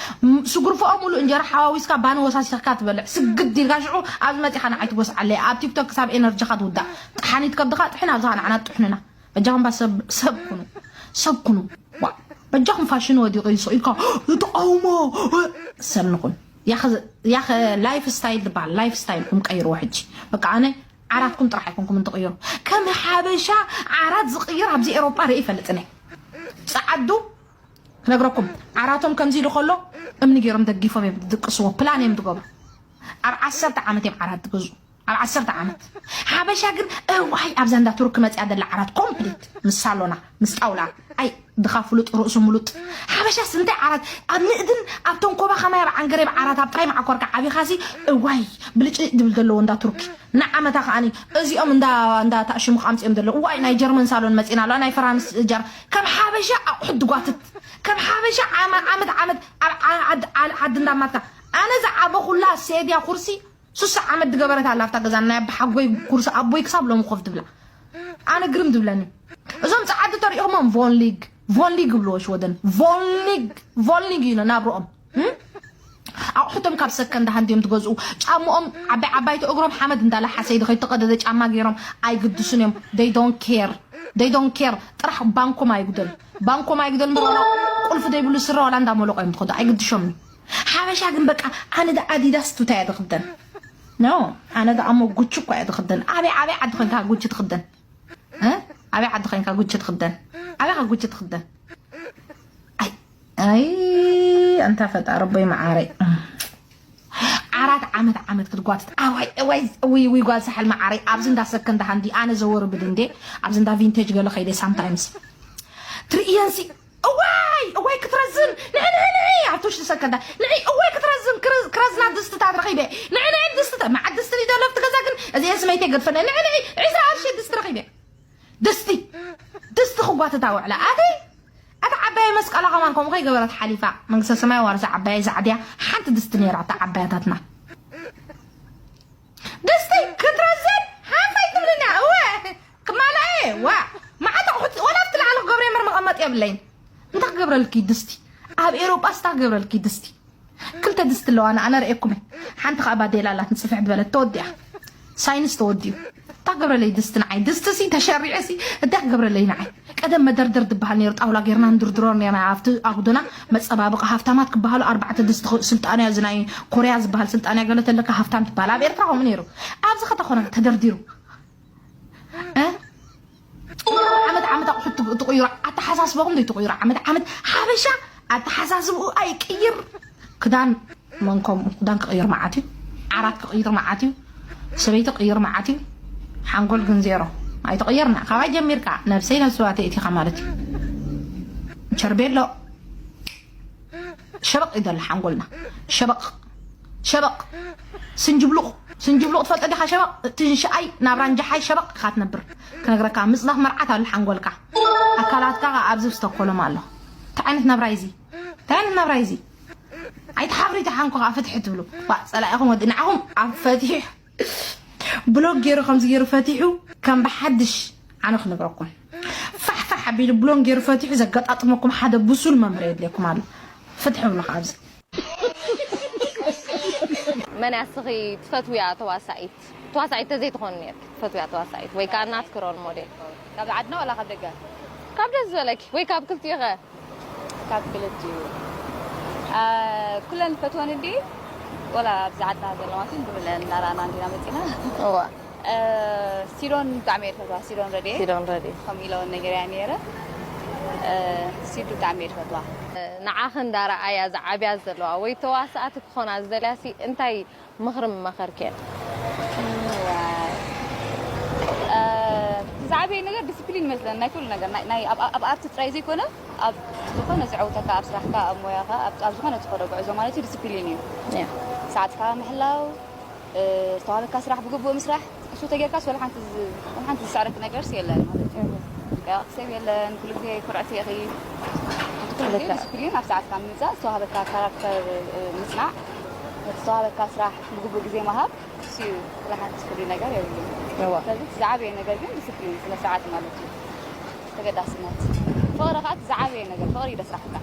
ም-፣ ስጉርፎኦ ሙሉእ እንጀራ ሓዋዊስካ ባኒ ወሳሲኽካ ትበልዕ። ስግድ ኢልካ ሽዑ ኣብዚ መጺኻ ንዓይ ትጎስዓለይ። ኣብ ቲክቶክ ክሳብ ኤነርጂኻ ትውዳእ። ጠሓኒት ከብድኻ ጥሕን ኣብዝኻ ንዓና ትጥሕኑና። በጃኹም ባ ሰብ፣ ሰብ ኩኑ። ሰብ ኩኑ። ዋ፣ በጃኹም ፋሽን ወዲቑ እዩ ስቕ ኢልካ ተቃውሞ። ሰብ ንኹን። ያኸ፣ ያኸ ላይፍ ስታይል ዝበሃል፣ ላይፍ ስታይልኩም ቀይርዎ ሕጂ። በቃ ኣነ ዓራትኩም ጥራሕ ኣይኮንኩምን ትቕይሩ። ከም ሓበሻ ዓራት ዝቕይር ኣብዚ ኤሮጳ ርኢ ይፈልጥን እየ። ጸዓዱ ክነግረኩም፣ ዓራቶም ከምዚ ኢሉ ከሎ እምኒ ገይሮም ደጊፎም እዮም ዝድቅስዎ፣ ፕላን እዮም ዝገብሩ። ኣብ ዓሰርተ ዓመት እዮም ዓራት ዝገዝኡ። ኣብ ዓሰርተ ዓመት። ሓበሻ ግን እዋይ ኣብዛ እንዳ ቱርክ መጽያ ዘላ ዓራት ኮምፕሊት ምስ ሳሎና፣ ምስ ጣውላ። ኣይ ድኻ ፍሉጥ ርእሱ ምሉጥ። ሓበሻስ እንታይ ዓራት ኣብ ንእድን ኣብ ተንኮባ ከማይ ኣብ ዓንገሬብ ዓራት ኣብ ጥራይ መዓኮርካ ዓቢኻሲ እዋይ ብልጭ ድብል ዘለዎ እንዳ ቱርክ። ንዓመታ ከኣኒ እዚኦም እንዳ፣ እንዳ ታሽሙ ኣምጺኦም ዘለዉ። እዋይ ናይ ጀርመን ሳሎን መጺና ኣለዋ፣ ናይ ፍራንስ ጀር-፣ ከም ሓበሻ ኣቑሑት ድጓትት። ከም ሓበሻ ዓመ-፣ ዓመት ዓመት ኣብ ዓ-፣ ዓድ-፣ ዓል-፣ ዓዲ እንዳማትካ። ኣነ ዝዓበኹላ ሴድያ ኩርሲ ሱሳ ዓመት ዝገበረት ኣላ ኣብታ ገዛ ናይ ኣቦሓጎይ ኩርሲ ኣቦይ ክሳብ ሎሚ ኮፍ ትብላ። ኣነ ግርም ዝብለኒ እዞም ጸዓዱ ተሪኢኹሞም ቮንሊግ ቮንሊግ ይብልዎ ሽወደን ቮንሊግ ቮንሊግ እዩ ናብርኦም። እም? ኣቑሑቶም ካብ ሰከንድ ሃንድ እዮም ዝገዝኡ። ጫምኦም ዓባይ ዓባይቲ እግሮም ሓመድ እንዳለሓሰ ይድኸ ዝተቐደደ ጫማ ገይሮም ኣይግድሱን እዮም። They don't care. They don't care. ጥራሕ ባንኮም ኣይጉደል። ባንኮም ኣይጉደል እምበር ዋላ ቁልፊ ዘይብሉ ስረ ዋላ እንዳመለቆ እዮም ዝኸዱ። ኣይግድሾምን። ሓበሻ ግን በቃ ኣነ ዳ ኣዲዳስ ቱታ እየ ዝኽደን። ኖ፣ ኣነ ዳ ኣሞ ጉቺ እኳ እየ ዝኽደን። ኣበይ፣ ኣበይ ዓዲ ኾንካ ጉቺ ትኽደን? እ? ኣበይ ዓዲ ኾንካ ጉቺ ትኽደን? ኣበይ ኸ ጉቺ ትኽደን? ኣይ፣ ኣይ፣ ኣንታ ፈጣሪ ኣቦይ መዓረይ። ኣራት ዓመት ዓመት ክትጓትት ኣዋይ እዋይ ውይ ውይ ጓል ሳሕል መዓረይ ኣብዚ እንዳሰከንዳ ሃንዲ ኣነ ዘወርብድ እንዴ ኣብዚ እንዳ ቪንቴጅ ገለ ከይደ ሳምታይምስ ትርእየንሲ እዋይ እዋይ ክትረዝን ንዒ ንዒ ንዒ ኣብቲ ውሽጢ ሰከንዳ ንዒ እዋይ ክትረዝን ክረ- ክረዝና ድስትታት ረኺበ ንዒ ንዒ ድስትታት መዓት ድስቲ ድዩ ዘሎ ኣብቲ ገዛ ግን እዚአን ስመይተይ ገድፈለ ንዒ ንዒ ዒስራ ቅርሺ ድስቲ ረኺበ ድስቲ ድስቲ ክጓትታ ውዕላ ኣተይ ኣታ ዓባየ መስቀላ ከማን ከምኡ ከይገበረት ሓሊፋ መንግስተ ሰማይ ዋርሳ ዓባየ ዛዕድያ ሓንቲ ድስቲ ነይራ እታ ዓባያታትና ድስቲ ክትረዝን ሓንሳይ ትብልና እወ ክማላየ ዋ መዓት ኣቑሑት ወላ ኣብቲ ላዕሊ ክገብረ የምር መቐመጥ የብለይን እንታይ ክገብረልኪ ድስቲ ኣብ ኤሮጳ ስታ ክገብረልኪ ድስቲ ክልተ ድስቲ ኣለዋ ንኣነ ርእየኩም ሓንቲ ከዓ ባዴላ ኣላት ንፅፍሕ ዝበለት ተወዲኣ ሳይንስ ተወዲኡ እታ ገብረለይ ድስቲ ንዓይ ድስቲ ሲ ተሸሪዐ ሲ እዳ ገብረለይ ንዓይ ቀደም መደርደር ዝበሃል ነይሩ ጣውላ ጌርና ንድርድሮ ነርና ኣብቲ ኣጉዶና መፀባበቂ ሃፍታማት ክበሃሉ ኣርባዕተ ድስቲ ስልጣንያ እዚ ናይ ኮርያ ዝበሃል ስልጣንያ ገለ ተለካ ሃፍታም ትበሃል ኣብ ኤርትራ ከምኡ ነይሩ ኣብዚ ከተኾነ ተደርዲሩ ዓመት ዓመት ኣቑሑት ትቕይሩ ኣተሓሳስበኹም ዶ ትቕይሩ ዓመት ዓመት ሓበሻ ኣተሓሳስብኡ ኣይቅይር ክዳን መን ከምኡ ክዳን ክቕይር መዓት እዩ ዓራት ክቕይር መዓት እዩ ሰበይቲ ክቕይር መዓት እዩ ሓንጎል ግን ዜሮ ኣይተቐየርና ካባይ ጀሚርካ ነብሰይ ነብስዋ ተእቲኻ ማለት እዩ ቸርቤሎ ሸበቕ ይደሊ ሓንጎልና ሸበቕ ሸበቕ ስንጅብሉቕ ስንጅብሉቕ ትፈልጦ ዲኻ ሸበቕ ትንሽኣይ ናብ ራንጃሓይ ሸበቕ ኢኻ ትነብር ክነግረካ ምፅናት መርዓት ኣሎ ሓንጎልካ ኣካላትካ ኣብዚ ስቶኮሎም ኣሎ እንታይ ዓይነት ናብራ እዚ እንታይ ዓይነት ናብራ እዚ ኣይትሓፍሪ ተሓንኮ ከዓ ፍትሒ ትብሉ ዋ ፀላኢኹም ወዲ ንዓኹም ኣብ ፈቲሑ ብሎክ ገይሩ ከምዚ ገይሩ ፈቲሑ ከም ብሓድሽ ኣነ ክነግረኩም ፋሕፋሕ ኣቢሉ ብሎን ገይሩ ፈቲሑ ዘገጣጥመኩም ሓደ ብሱል መምህር የድልየኩም ኣሎ ፍትሒ ብሎ ኣብዚ መን እያ እስኺ ትፈትውያ ተዋሳኢት? ተዋሳኢት ተዘይትኾኒ ነርኪ ትፈትውያ ተዋሳኢት ወይ ከዓ ናትኪ ሮል ሞዴል? ካብ ዓድና ዋላ ካብ ደገ? ካብ ደስ ዝበለኪ ወይ ካብ ክልቲኡ ኸ? ካብ ክልቲኡ ኩለን ዝፈትወን እንዲ ወላ ኣብዚ ዓድና ዘለዋ ግን ብብለን እናረኣና እንዲና መፂና እዋ ሲዶን ብጣዕሚ እየ ዝፈትዋ ሲዶን ረድኤ ሲዶን ረዲ ከምኡ ኢለውን ነገር እያ ነይረ ሲዱ ብጣዕሚ እየ ዝፈትዋ ንዓኺ እንዳረኣያ ዝዓብያ ዘለዋ ወይ ተዋሳእቲ ክኾና ዝደልያ ሲ እንታይ ምኽሪ ምመኸርክየን? ዝዓበየ ነገር ዲስፕሊን ይመስለኒ ናይ ኩሉ ነገር ናይ ኣብ ኣርቲ ጥራይ ዘይኮነ ኣብ ዝኾነ ዝዕውተካ ኣብ ስራሕካ ኣብ ሞያኻ ኣብ ዝኾነ ትኸዶ ጉዕዞ ማለት እዩ ዲስፕሊን እዩ ሰዓትካ ምሕላው ዝተዋበካ ስራሕ ብግቡእ ምስራሕ እሱ ተጌርካስ ወላ ሓንቲ ሓንቲ ዝስዕረኪ ነገርስ የለን ማለት እዩ። ቀያቕቲ ሰብ የለን፣ ኩሉ ግዜ ኩርዕቲ ኢኺ። እቲ ኩሉ ግዜ ዲስፕሊን ኣብ ሰዓትካ ምምፃእ፣ ዝተዋሃበካ ካራክተር ምፅናዕ፣ ነቲ ዝተዋሃበካ ስራሕ ብግቡእ ግዜ ምሃብ እሱ እዩ። ወላ ሓንቲ ፍሉይ ነገር የብሉን። እዋ። ስለዚ እቲ ዝዓበየ ነገር ግን ዲስፕሊን፣ ስነ ስርዓት ማለት እዩ። ተገዳስነት። ፍቕሪ ከዓ እቲ ዝዓበየ ነገር፣ ፍቕሪ እዩ ዘስራሕካ።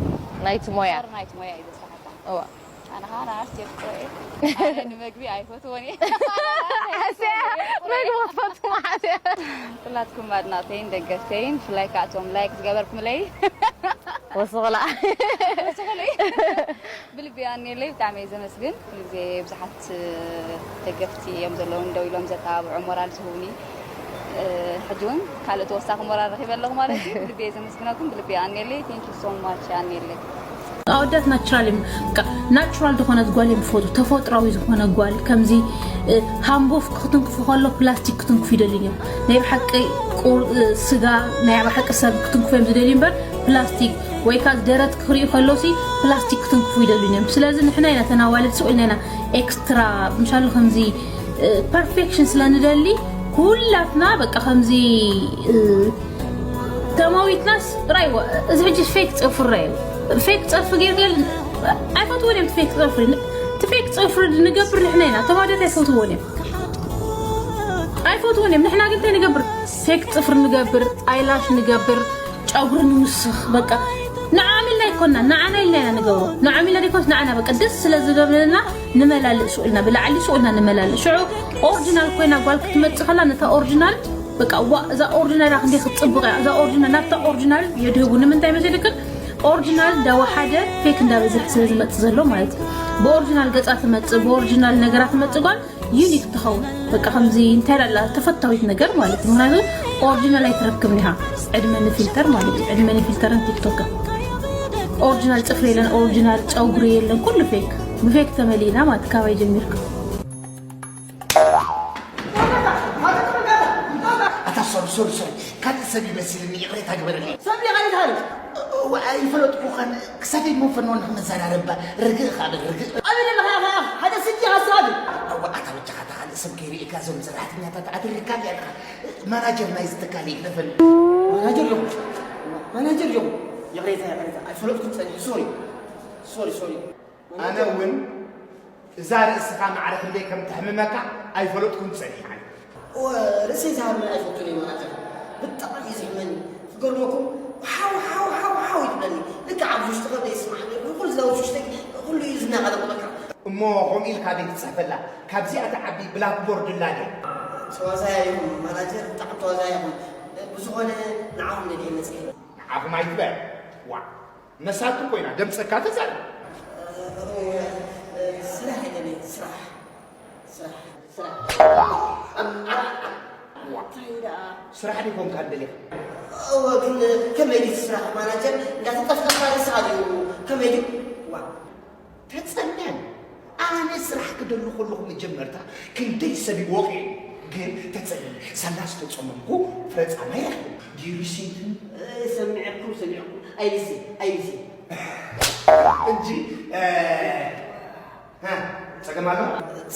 ናይቲ ሞያ። ፍቕሪ ናይቲ ሞያ እዩ ዘስራሕካ። እዋ። ኣነ ኸዓ ንኣርት የፍቅሮ እየ ኣነ ንመግቢ ኣይፈትዎን እየ መግቢ ክትፈቱ ማለት እየ ኩላትኩም ኣድናቕተይን ደገፍተይን ብፍላይ ከዓ እቶም ላይክ ዝገበርኩምለይ ወስኽላ ብልቢ ኣንየለይ ብጣዕሚ እየ ዘመስግን ኩሉ ግዜ ብዙሓት ደገፍቲ እዮም ዘለውን ደው ኢሎም ዘተባብዑ ሞራል ዝህቡኒ ሕጂ እውን ካልእ ተወሳኺ ሞራል ረኺበ ኣለኹ ማለት እዩ ብልቢ እየ ዘመስግነኩም ብልቢ ኣንየለይ thank you so much ኣንየለይ ኣወዳት ናቹራል እዮም በቃ ናቹራል ዝኾነት ጓል እዮም ዝፈቱ ተፈጥራዊ ዝኾነ ጓል ከምዚ ሃምቦፍ ክትንክፉ ከሎ ፕላስቲክ ክትንክፉ ይደልዩ እዮም ናይ ብሓቂ ስጋ ናይ ብሓቂ ሰብ ክትንክፉ እዮም ዝደልዩ እምበር ፕላስቲክ ወይ ከዓ ደረት ክሪኡ ከሎ ሲ ፕላስቲክ ክትንክፉ ይደልዩ እዮም ስለዚ ንሕና ኢና ተናዋልድ ስቕ ኢልና ኢና ኤክስትራ ምሻሉ ከምዚ ፐርፌክሽን ስለ ንደሊ ኩላትና በቃ ከምዚ ተማዊትናስ ራይዋ እዚ ሕጂ ፌክ ፀፍሪ እዩ ፌክ ፀፍሪ ጌርጌር ኣይፈትዎን እዮም ፌክ ፀፍሪ እቲ ፌክ ፀፍሪ ንገብር ንሕና ኢና ተማደት ኣይፈትዎን እዮም ኣይፈትዎን እዮም ንሕና ግን እንታይ ንገብር ፌክ ፅፍሪ ንገብር ኣይላሽ ንገብር ጨጉሪ ንውስኽ በቃ ንዓሚልና ይኮና ንዓና ኢልና ኢና ንገብሮ ንዓሚልና ደይኮንስ ንዓና በቃ ደስ ስለ ዝገብረና ንመላልእ ሱቕ ኢልና ብላዕሊ ሱቕ ኢልና ንመላልእ ሽዑ ኦሪጂናል ኮይና ጓል ክትመፅእ ከላ ነታ ኦሪጂናል በቃ ዋ እዛ ኦሪጂናል ክንደይ ክትፅብቕ እያ እዛ ኦሪጂናል ናብታ ኦሪጂናል የድህቡ ንምንታይ መሰልክን ኦሪጂናል እንዳወሓደ ፌክ እንዳበዝሕ ስለ ዝመፅእ ዘሎ ማለት እዩ ብኦሪጂናል ገፃ ትመፅእ ብኦሪጂናል ነገራ ትመፅእ ጓል ዩኒክ ትኸውን በቃ ከምዚ እንታይ ላላ ተፈታዊት ነገር ማለት እዩ ምክንያቱ ኦሪጂናል ኣይትረክብን ኢኻ ዕድመ ንፊልተር ማለት እዩ ዕድመ ንፊልተርን ቲክቶክን ኦሪጂናል ፅፍሪ የለን ኦሪጂናል ፀጉሪ የለን ኩሉ ፌክ ብፌክ ተመሊእና ማለት ካባይ ጀሚርካ። ኣታ ሶሪ ሶሪ ሶሪ ካልእ ሰብ ይመስልኒ፣ ይቕሬታ ግበረለይ። ሰብ ዲኻ ካልእ ካልእ? ኣይፈለጥኩኻን። ክሳደይ ሞ ፈኖ ንኽመዘራረባ ርግእ ኻብል ርግእ። ኣበይ ኣለኻ ኢኻ? ሓደ ስጂ ሃሳብ። ኣታ በጃኻ እታ ካልእ ሰብ ከይርእየካ እዞም ሰራሕተኛታት ኣድሪካ ኣለኻ። ማናጀር ናይ ዝተካል ይግደፈኒ። ማናጀር ዲኹም? ማናጀር ዲኹም? ይቕሬታ ይቕሬታ ኣይፈለጥኩን ጸኒሑ። ሶሪ ሶሪ ሶሪ። ኣነ እውን እዛ ርእስኻ ማዕረ ክንደይ ከም ተሕምመካ ኣይፈለጥኩን ጸኒሓ። ርእሰይ ዝሃመኒ ኣይፈቱን እየ ማናጀር። ብጣዕሚ እዩ ዘሕመኒ። ክገርመኩም ሓው ሓው ሓው ሓው እዩ ትብለኒ። ልክዕ ኣብዚ ውሽጢ ከብደ ይስማዕ። ኩሉ ዝዛ ውሽጢ ኩሉ እዩ ዝናቐለቁ በቃ። እሞ ከምኡ ኢልካ ደይ ትፅሕፈላ ካብዚኣ ትዓቢ ብላክቦርድ ኣላ ድያ? ተዋዛያ ኢኹም ማናጀር ብጣዕሚ ተዋዛያ ኢኹም። ብዝኾነ ንዓኹም ነዲየ መፅእ። ንዓኹም ኣይትበል ዋዕ ነሳቱ ኮይና ደምፀካ ተዛረብ። ስራሕ ይደሊ ስራሕ ስራሕ ስራሕ ስራሕ ዲኮንካ ደሊኻ እወ ግን ከመይ ድዩ ስራሕ ማናጀር እንዳተጠፍጠፍካ ንስኻ ድዩ ከመይ ድዩ ዋ ተጸመም ኣነ ስራሕ ክደሊ ከለኹ መጀመርታ ክንደይ ሰብ ይወቕዒ ግን ተጸመም ሳላ ዝተጸመምኩ ፍረጻማይ ረኺበ ዲሪሲትን ሰሚዐኩም ሰሚዐኩም ኣይልሲ ኣይልሲ እንጂ ጸገም ኣሎ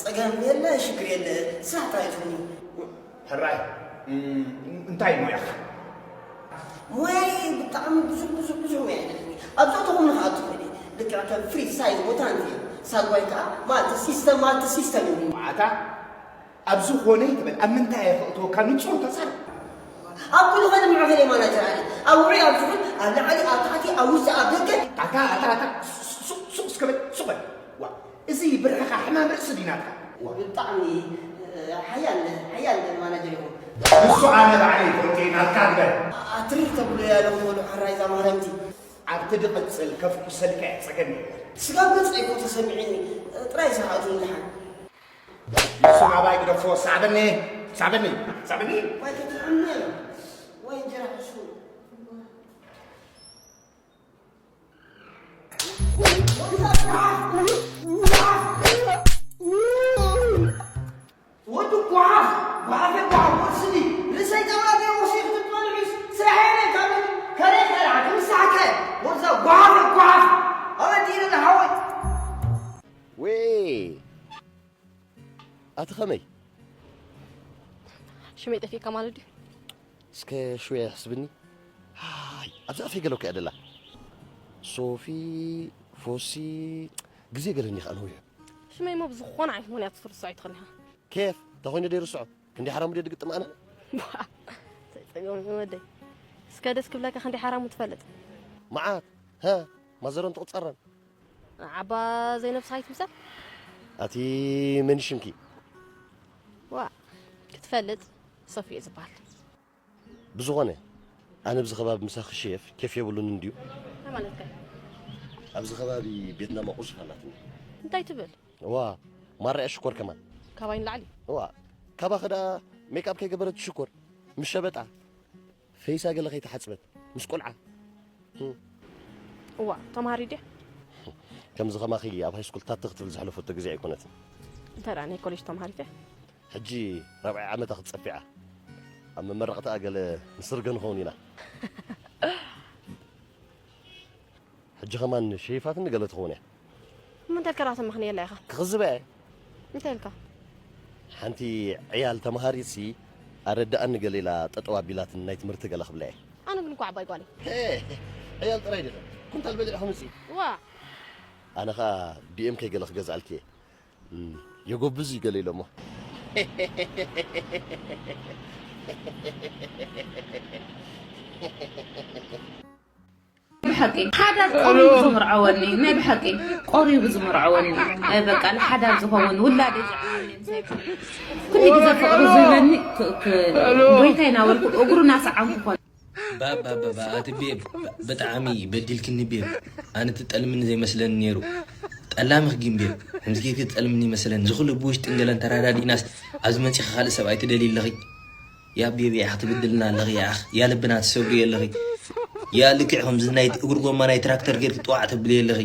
ጸገም የለ ሽግር የለ ስራሕ ጥራይ ትኹኒ ሕራይ እንታይ ሞያኻ ሞያይ ብጣዕሚ ብዙሕ ብዙሕ ብዙሕ ሞያ ኣለኒ ኣብ ዘእተኹም ንኽኣቱ ክእል ልክዕ ከም ፍሪት ሳይዝ ቦታ እንት ሳጓይ ከዓ ማልቲ ሲስተም ማልቲ ሲስተም እዩ ኣታ ኣብ ዝኾነ ይትበል ኣብ ምንታይ እየ ክእትወካ ንጹር ተዛረብ ኣብ ኩሉ ኸድምዑ ኸደ ማናጀር ኣለ ኣብ ውዑይ ኣብ ዝኹን ኣብ ላዕሊ ኣብ ታሕቲ ኣብ ውሽጢ ኣብ ደገ ኣታ ኣታ ኣታ ሱቕ ሱቕ እስከበል ሱቕ በል ዋ እዚ ብርዕኻ ሕማም ርእሲ ድዩ ናትካ? ብጣዕሚ ሓያል ሓያል ማናጀር ኢኹም። ንሱ ኣነ ባዕለይ ይፈልጦ እዩ ናትካ ግበር። ኣትርር ተብሎ እያ ለኽበሉ ሕራይ እዛ ማርያምቲ። ኣብቲ ድቕጽል ከፍኩሰልካ እየ ጸገም የለን። ስጋብ ገጸይ እኮ ተሰሚዑኒ ጥራይ ዝሃእቱ ንድሓን። ንሱ ናባይ ግደፎ ሳዕበኒ ሳዕበኒ ሳዕበኒ። ዋይ ተትሕመ ዋይ እንጀራ ሕሹ። ወዲ ጓሓፍ ጓሓፍ ጓሓፍ ወስኒ ርእሰይ ጨብራ ገይሩ ወሲኹ ትጥመሉ ሒዝ ስራሕ የለ ካብ ከረ ከራ ክምሳሕከ ወዛ ጓሓፍ ጓሓፍ ኣበዲነ ሓወይ ወይ ኣቲ ኸመይ ሽመይ ጠፊእካ ማለት ድዩ? እስከ ሽወያ ሕስብኒ። ሃይ ኣብዚ ኣፈይ ገለኩ እያ ደላ። ሶፊ ፎሲ ግዜ ገለኒ ኸኣ ነዊሑ። ሽመይ እሞ ብዝኾነ ዓይነት ምኽንያት ክትርስዖ ኣይትኽእልን ኢኻ። ኬፍ እንታይ ኾይነ ደይርስዖ? ክንደይ ሓራሙ ድየ ድግጥም ኣነ? ቧ፣ ተጸገም ወደይ። እስከ ደስ ክብለካ ክንደይ ሓራሙ ትፈልጥ? መዓት፣ ሃ፣ ማዘሮን ትቕጸረን። ዓባ ዘይነብስኻ ይትምሰል? ኣቲ መን ሽምኪ? ዋ፣ ክትፈልጥ ሶፊ እየ ዝበሃል። ብዝኾነ፣ ኣነ ኣብዚ ከባቢ ምሳኺ ሼፍ ኬፍ የብሉን እንድዩ። እንታይ ማለትካ እዩ? ኣብዚ ከባቢ ቤትና ማቑስ ኣላትኒ። እንታይ ትብል? ዋ፣ ማራ እያ ሽኮር ከማን። ካባይ ንላዕሊ። ዋ፣ ካባኺ ደኣ ሜክኣፕ ከይገበረት ሽኮር ምስ ሸበጣ። ፈይሳ ገለ ከይተሓጽበት ምስ ቆልዓ እዋ ተማሃሪ ድያ? ከምዚ ከማኺ ኣብ ሃይስኩል ታተ ክትብል ዝሕለፈቶ ግዜ ኣይኮነትን። እንታይ ደኣ ናይ ኮሌጅ ተማሃሪት እያ። ሕጂ ራብዓይ ዓመታ ክትጸፊዓ ኣብ መመረቕታኣ ገለ ንስርገ ንኸውን ኢና። ሕጂ ኸማን ሸይፋትኒ ገለ ትኸውን እያ። እሞ እንታይ ኢልካ ዳኣ ተመኽንየላ ኢኻ? ክኽዝባ እየ። እንታይ ኢልካ? ሓንቲ ዕያል ተምሃሪትሲ ኣረድኣኒ ገለ ኢላ ጠጠው ኣቢላትኒ ናይ ትምህርቲ ገለ ክብላ እየ። ኣነ ግን እኮ ዓባይ ጓል እየ። ዕያል ጥራይ ዲኺ ኩንታል በሊዕኺ ምፂ። ዋእ! ኣነ ኸኣ ቢኤም ከይ ገለ ክገዝኣልኪ እየ። የጎብዝ እዩ ገለ ኢሎሞ። ብሓቂ ሓዳር ቆሪቡ ዝምርዐወኒ ናይ ብሓቂ ቆሪቡ ዝምርዐወኒ በቃ ንሓዳር ዝኸውን ውላደይ ዝዓብየኒ ኩሉ ግዜ ፍቅሪ ዝህበኒ ጎይታ ይናበልኩ እግሩ ናሰዓምኩ ኮነ ባባባባ ኣቲ ቤብ ብጣዕሚ በዲልክኒ ቤብ ኣነ ትጠልምኒ ዘይመስለኒ ነይሩ ጠላምኽ ግን ቤብ ከምዚ ጌርኪ ትጠልምኒ ይመስለኒ እዚ ኩሉ ብውሽጥን ገለን ተራዳዲእናስ ኣብዚ መፂኺ ካልእ ሰብኣይ ትደልዪ ኣለኺ ያ ቤብ ያኽ ትብድልና ኣለኺ ያኽ ያ ልብና ትሰብርዮ ኣለኺ ያ ልክዕ ከምዚ ናይ እግሪ ጎማ ናይ ትራክተር ጌርኪ ጥዋዕ ተብልዮ ኣለኺ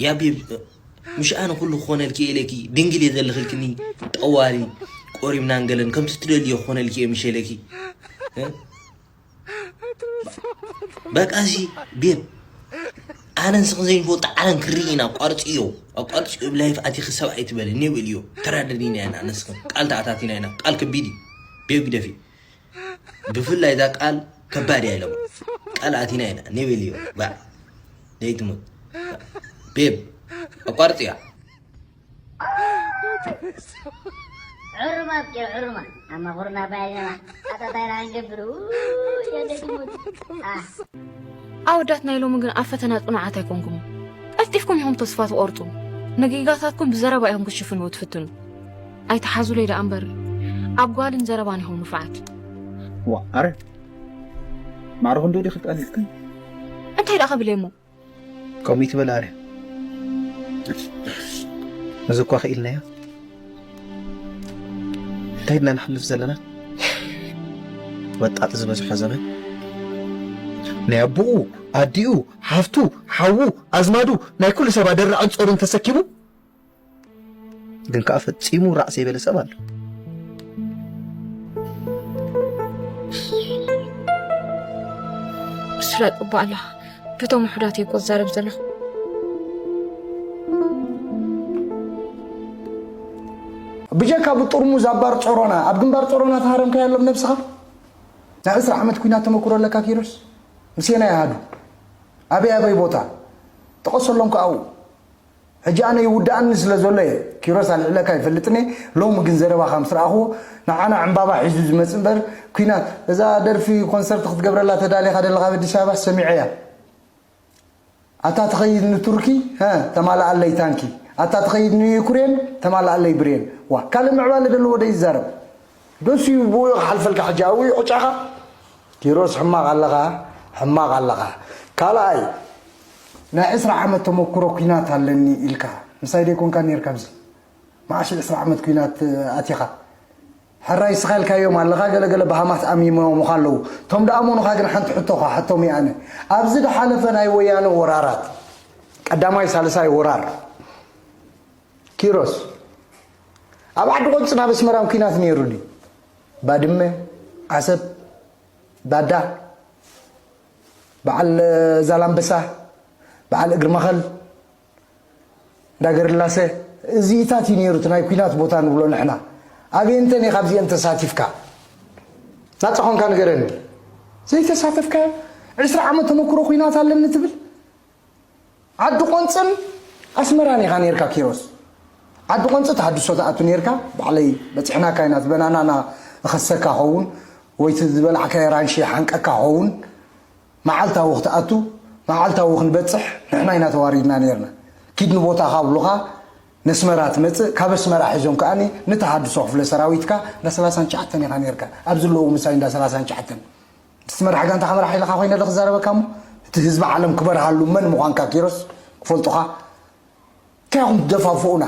ያ ቤብ ምሽ ኣነ ኩሉ ክኾነልኪ እየ ኢለኪ፣ ድንግል እየ ዘለኽልክኒ፣ ጠዋሪ ቆሪምናን ገለን ከምቲ ትደልዮ ክኾነልኪ እየ ምሽ ኢለኪ። እ? በቃ እሺ ቤብ፣ ኣነ ንስኽን ዘይንፈልጦ ዓለም ክርኢ ኢና። ኣቋርፅዮ፣ ኣቋርፅዮ፣ ብላይፍ ኣቲኺ ሰብኣይ ትበሊ ኔብል እዮ። ተራደዲና ኢና፣ ንስኽን ቃል ተኣታቲና ኢና። ቃል ከቢድ እዩ። ቤብ ግደፊ። ብፍላይ እዛ ቃል ከባድ እያ ኢሎም ቃል ኣቲና ኢና። ኔብል እዮ። ባ ዘይትሞት ቤብ፣ ኣቋርፅያ። ዕሩማት ጌር ዕሩማት ኣማኹርና ባይና ኣታታይና ክንገብር የደግሙት ኣወዳት ናይ ሎሚ ግን ኣብ ፈተና ጽኑዓት ኣይኮንኩም። ቀልጢፍኩም ኢኹም ተስፋ ትቆርጹ። ነጊጋታትኩም ብዘረባ ኢኹም ክትሽፍንዎ ትፍትኑ። ኣይትሓዙለይ ደኣ እምበር ኣብ ጓልን ዘረባን ኢኹም ንፉዓት። ዋ ኣረ ማዕረ ክንዱ ዲኺ ቀሊልክን እንታይ ደኣ ክብል እየ እሞ ከምኡ ይትበል ኣረ እዚ እኳ ክኢልናዮ እንታይ ድና ንሓልፍ ዘለና ወጣጥ ዝበዝሖ ዘመን ናይ ኣቦኡ ኣዲኡ ሓፍቱ ሓዉ ኣዝማዱ ናይ ኩሉ ሰብ ኣደራዕን ጾርን ተሰኪሙ ግን ከዓ ፈጺሙ ራዕ ዘይበለ ሰብ ኣሎ ስለ ጽቡቅ ኣላ በቶም ውሑዳት እየ እኮ ዝዛረብ ዘለኹ ብጀካ ብጥርሙዝ ኣብ ባር ጾሮና ኣብ ግንባር ጾሮና ተሃረምካዮ ኣሎ ብነብስኻ ናይ ዕስራ ዓመት ኩናት ተመክሮ ኣለካ ኪሮስ ምሴና ይሃዱ ኣበይ ኣበይ ቦታ ጠቐሰሎም ከኣው ሕጂ ኣነ ይውድኣኒ ስለ ዘሎ እየ ኪሮስ ኣልዕለካ ይፈልጥኒ ሎሚ ግን ዘረባኻ ምስ ረኣኽዎ ንዓና ዕምባባ ሒዙ ዝመጽእ እምበር ኩናት እዛ ደርፊ ኮንሰርት ክትገብረላ ተዳሊኻ ደለኻ ኣብ ኣዲስ ኣበባ ሰሚዐያ ኣታ ትኸይድ ንቱርኪ ተማልኣለይ ታንኪ ኣታ ትኸይድ ንዩክሬን ተማልኣለይ ብሬን ዋ ካልእ ምዕባለ ዘለዎ ዶ ይዛረብ ደስ እዩ ብኡ ክሓልፈልካ ሕጂ ኣብኡ ዕጫኻ ኪሮስ ሕማቕ ኣለኻ ሕማቕ ኣለኻ ካልኣይ ናይ ዕስራ ዓመት ተመክሮ ኩናት ኣለኒ ኢልካ ምሳይ ደይኮንካ ነርካ ኣብዚ መዓሽ ዕስራ ዓመት ኩናት ኣቲኻ ሕራይ ስኻ ኢልካዮም ኣለኻ ገለገለ በሃማት ኣሚሞምኻ ኣለዉ እቶም ደኣመኑኻ ግን ሓንቲ ሕቶ ክሓቶም እየ ኣነ ኣብዚ ዝሓለፈ ናይ ወያነ ወራራት ቀዳማይ ሳልሳይ ወራር ኪሮስ ኣብ ዓዲ ቆብፅን ኣብ ኣስመራን ኩናት ነይሩ ድዩ ባድመ ዓሰብ ባዳ በዓል ዛላምበሳ በዓል እግሪ መኸል እንዳገርላሰ እዚኢታት እዩ ነይሩ እቲ ናይ ኩናት ቦታ ንብሎ ንሕና ኣበየንተን ኢኻ ኣብዚአን ተሳቲፍካ ናፃ ኾንካ ንገረኒ ዘይተሳተፍካዮ ዕስራ ዓመት ተመክሮ ኩናት ኣለኒ ትብል ዓዲ ቆንፅን ኣስመራን ኢኻ ነርካ ኪሮስ ዓዲ ቆንፂ ተሃድሶ ትኣቱ ነርካ ባዕለይ በፂሕናካ ኢና ዝበናናና እኸሰካ ኸውን ወይቲ ዝበላዕካዮ ራንሺ ሓንቀካ ኸውን መዓልታዊ ክትኣቱ መዓልታዊ ክንበፅሕ ንሕና ኢና ተዋሪድና ነርና ኪድ ንቦታኻ ብሉኻ ነስመራ ትመፅእ ካብ ኣስመራ ሒዞም ከኣኒ ንተሃድሶ ክፍለ ሰራዊትካ እንዳ ሰላሳን ትሽዓተን ኢኻ ነርካ ኣብዚ ኣለዉ ምሳይ እንዳ ሰላሳን ትሽዓተን እቲ መራሕ ጋንታ ከመራሕ ኢልኻ ኮይነ ዶ ክዛረበካ እሞ እቲ ህዝቢ ዓለም ክበርሃሉ መን ምዃንካ ኪሮስ ክፈልጡኻ እንታይ ኢኹም ትደፋፍኡና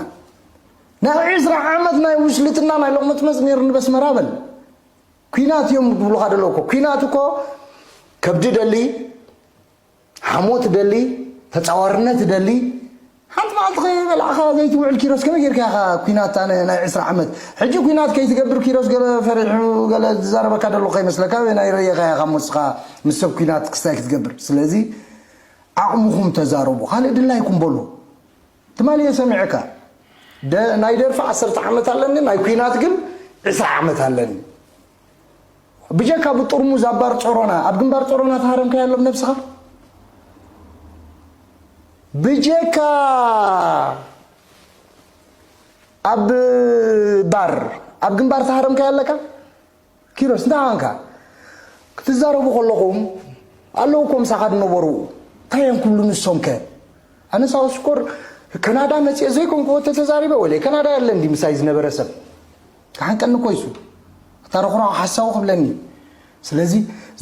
ናይ ዕስራ ዓመት ናይ ውስልትና ናይ ሎቕመጥመፅ ነይሩ ንበስመራ በል ኩናት እዮም ዝብሉኻ ደለዉ እኮ ኩናት እኮ ከብዲ ደሊ ሓሞት ደሊ ተፃዋርነት ደሊ ሓንቲ መዓልቲ ከይበላዕኻ ዘይትውዕል ኪሮስ ከመይ ጌርካ ኢኻ ኩናት ኣነ ናይ ዕስራ ዓመት ሕጂ ኩናት ከይትገብር ኪሮስ ገለ ፈሪሑ ገለ ዝዛረበካ ደሎ ከይመስለካ ወይ ናይ ረየኻ ኢኻ ሞስኻ ምስ ሰብ ኩናት ክስታይ ክትገብር ስለዚ ዓቕምኹም ተዛረቡ ካልእ ድላይኩም በሉ ትማሊ እየ ሰሚዐካ ናይ ደርፊ ዓሰርተ ዓመት ኣለኒ ናይ ኩናት ግን ዕስራ ዓመት ኣለኒ ብጀካ ብጥርሙዝ ኣብ ባር ጾሮና ኣብ ግንባር ጾሮና ተሃረምካዮ ኣሎ ብነብስኻ ብጀካ ኣብ ባር ኣብ ግንባር ተሃረምካዮ ኣለካ ኪሮስ እንታይ ኳንካ ክትዛረቡ ከለኹም ኣለዉ እኮ ምሳኻ ዝነበሩ እንታይ እዮም ክብሉ ንሶም ከ ኣነ ሳውስኮር ከናዳ መፅአ ዘይኮንክዎ ተተዛሪበ ወለ ከናዳ የለን ዲ ምሳይ ዝነበረ ሰብ ክሓንቀኒ እኮ ይሱ ኣታ ረኹራኹ ሓሳዊ ክብለኒ ስለዚ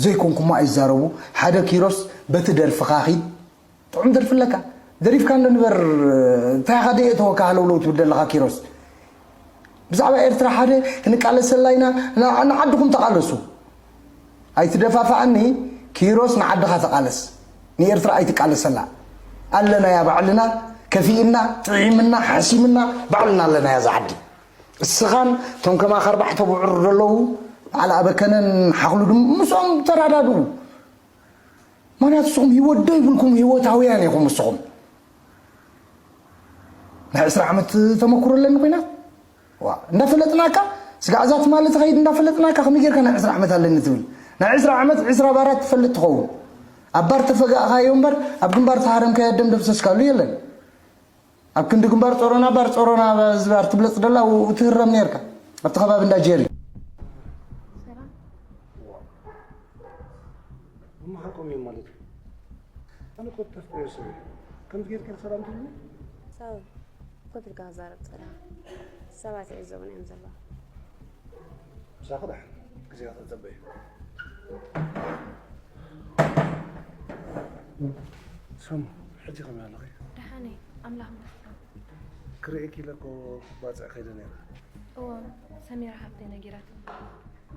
ዘይኮንኩሞ ኣይዛረቡ ሓደ ኪሮስ በቲ ደርፍኻ ኺድ ጥዑም ደርፊ ኣለካ ደሪፍካ እንዶ ንበር እንታይ ኻ ደየእተወካ ሃለውለው ትብል ዘለኻ ኪሮስ ብዛዕባ ኤርትራ ሓደ ክንቃለሰላ ኢና ንዓድኹም ተቓለሱ ኣይትደፋፍኣኒ ኪሮስ ንዓድኻ ተቓለስ ንኤርትራ ኣይትቃለሰላ ኣለናያ ባዕልና ከፊእና፣ ጥዒምና፣ ሓሲምና፣ ባዕልና ኣለና እያ እዛ ዓዲ። እስኻን እቶም ከማኻ ኣርባዕተ ብዑር ዘለዉ፣ በዓል ኣበከነን ሓኽሉ ድም-፣ ምስኦም ተራዳድኡ። ምኽንያቱ ንስኹም ህይወት ዶ ይብልኩም፣ ህይወታውያን ኢኹም ንስኹም። ናይ ዕስራ ዓመት ተመክሮ ኣለኒ ኮይና፣ ዋ፣ እንዳፈለጥናካ፣ ስጋዕ እዛ ትማሊ ትኸይድ እንዳፈለጥናካ፣ ከመይ ጌርካ ናይ ዕስራ ዓመት ኣለኒ ትብል? ናይ ዕስራ ዓመት ዕስራ ባራት ትፈልጥ ትኸውን። ኣብ ባር ተፈጋእኻዮ እምበር፣ ኣብ ግንባር ተሃረምካዮ ደም ደፍሰስካሉ የለን። ኣብ ክንዲ ግንባር ጾሮና፣ ባር ጾሮና፣ ዝባር ትብለጽ ደላ፣ ኣብኡ ትህረም ኔርካ። ኣብቲ ከባቢ እንዳ ጀሪ። ሰላም። እሞ ሓቆም እዮም ማለት እዩ። ኣነ እኮ ተፍቅሮ ሰብ እየ። ከምዚ ጌርካ ሰላም ትብልኒ? ሳውል፣ ኮፍ ኢልካ ክዛረብ ጸላእ። ሰባት ይዕዘቡና እዮም ዘለዉ። ምሳኺ ደሓን ግዜኻ ተጸበዩ። ሰሙ፣ ሕጂ ከመይ ኣለኺ? ደሓን እየ፣ ኣምላኽ ይመስገን። ክርእየኪ ኢለ እኮ ባጽዕ ከይደ ነይረ። እወ፣ ሰሚራ ሓፍተይ ነጊራትኒ።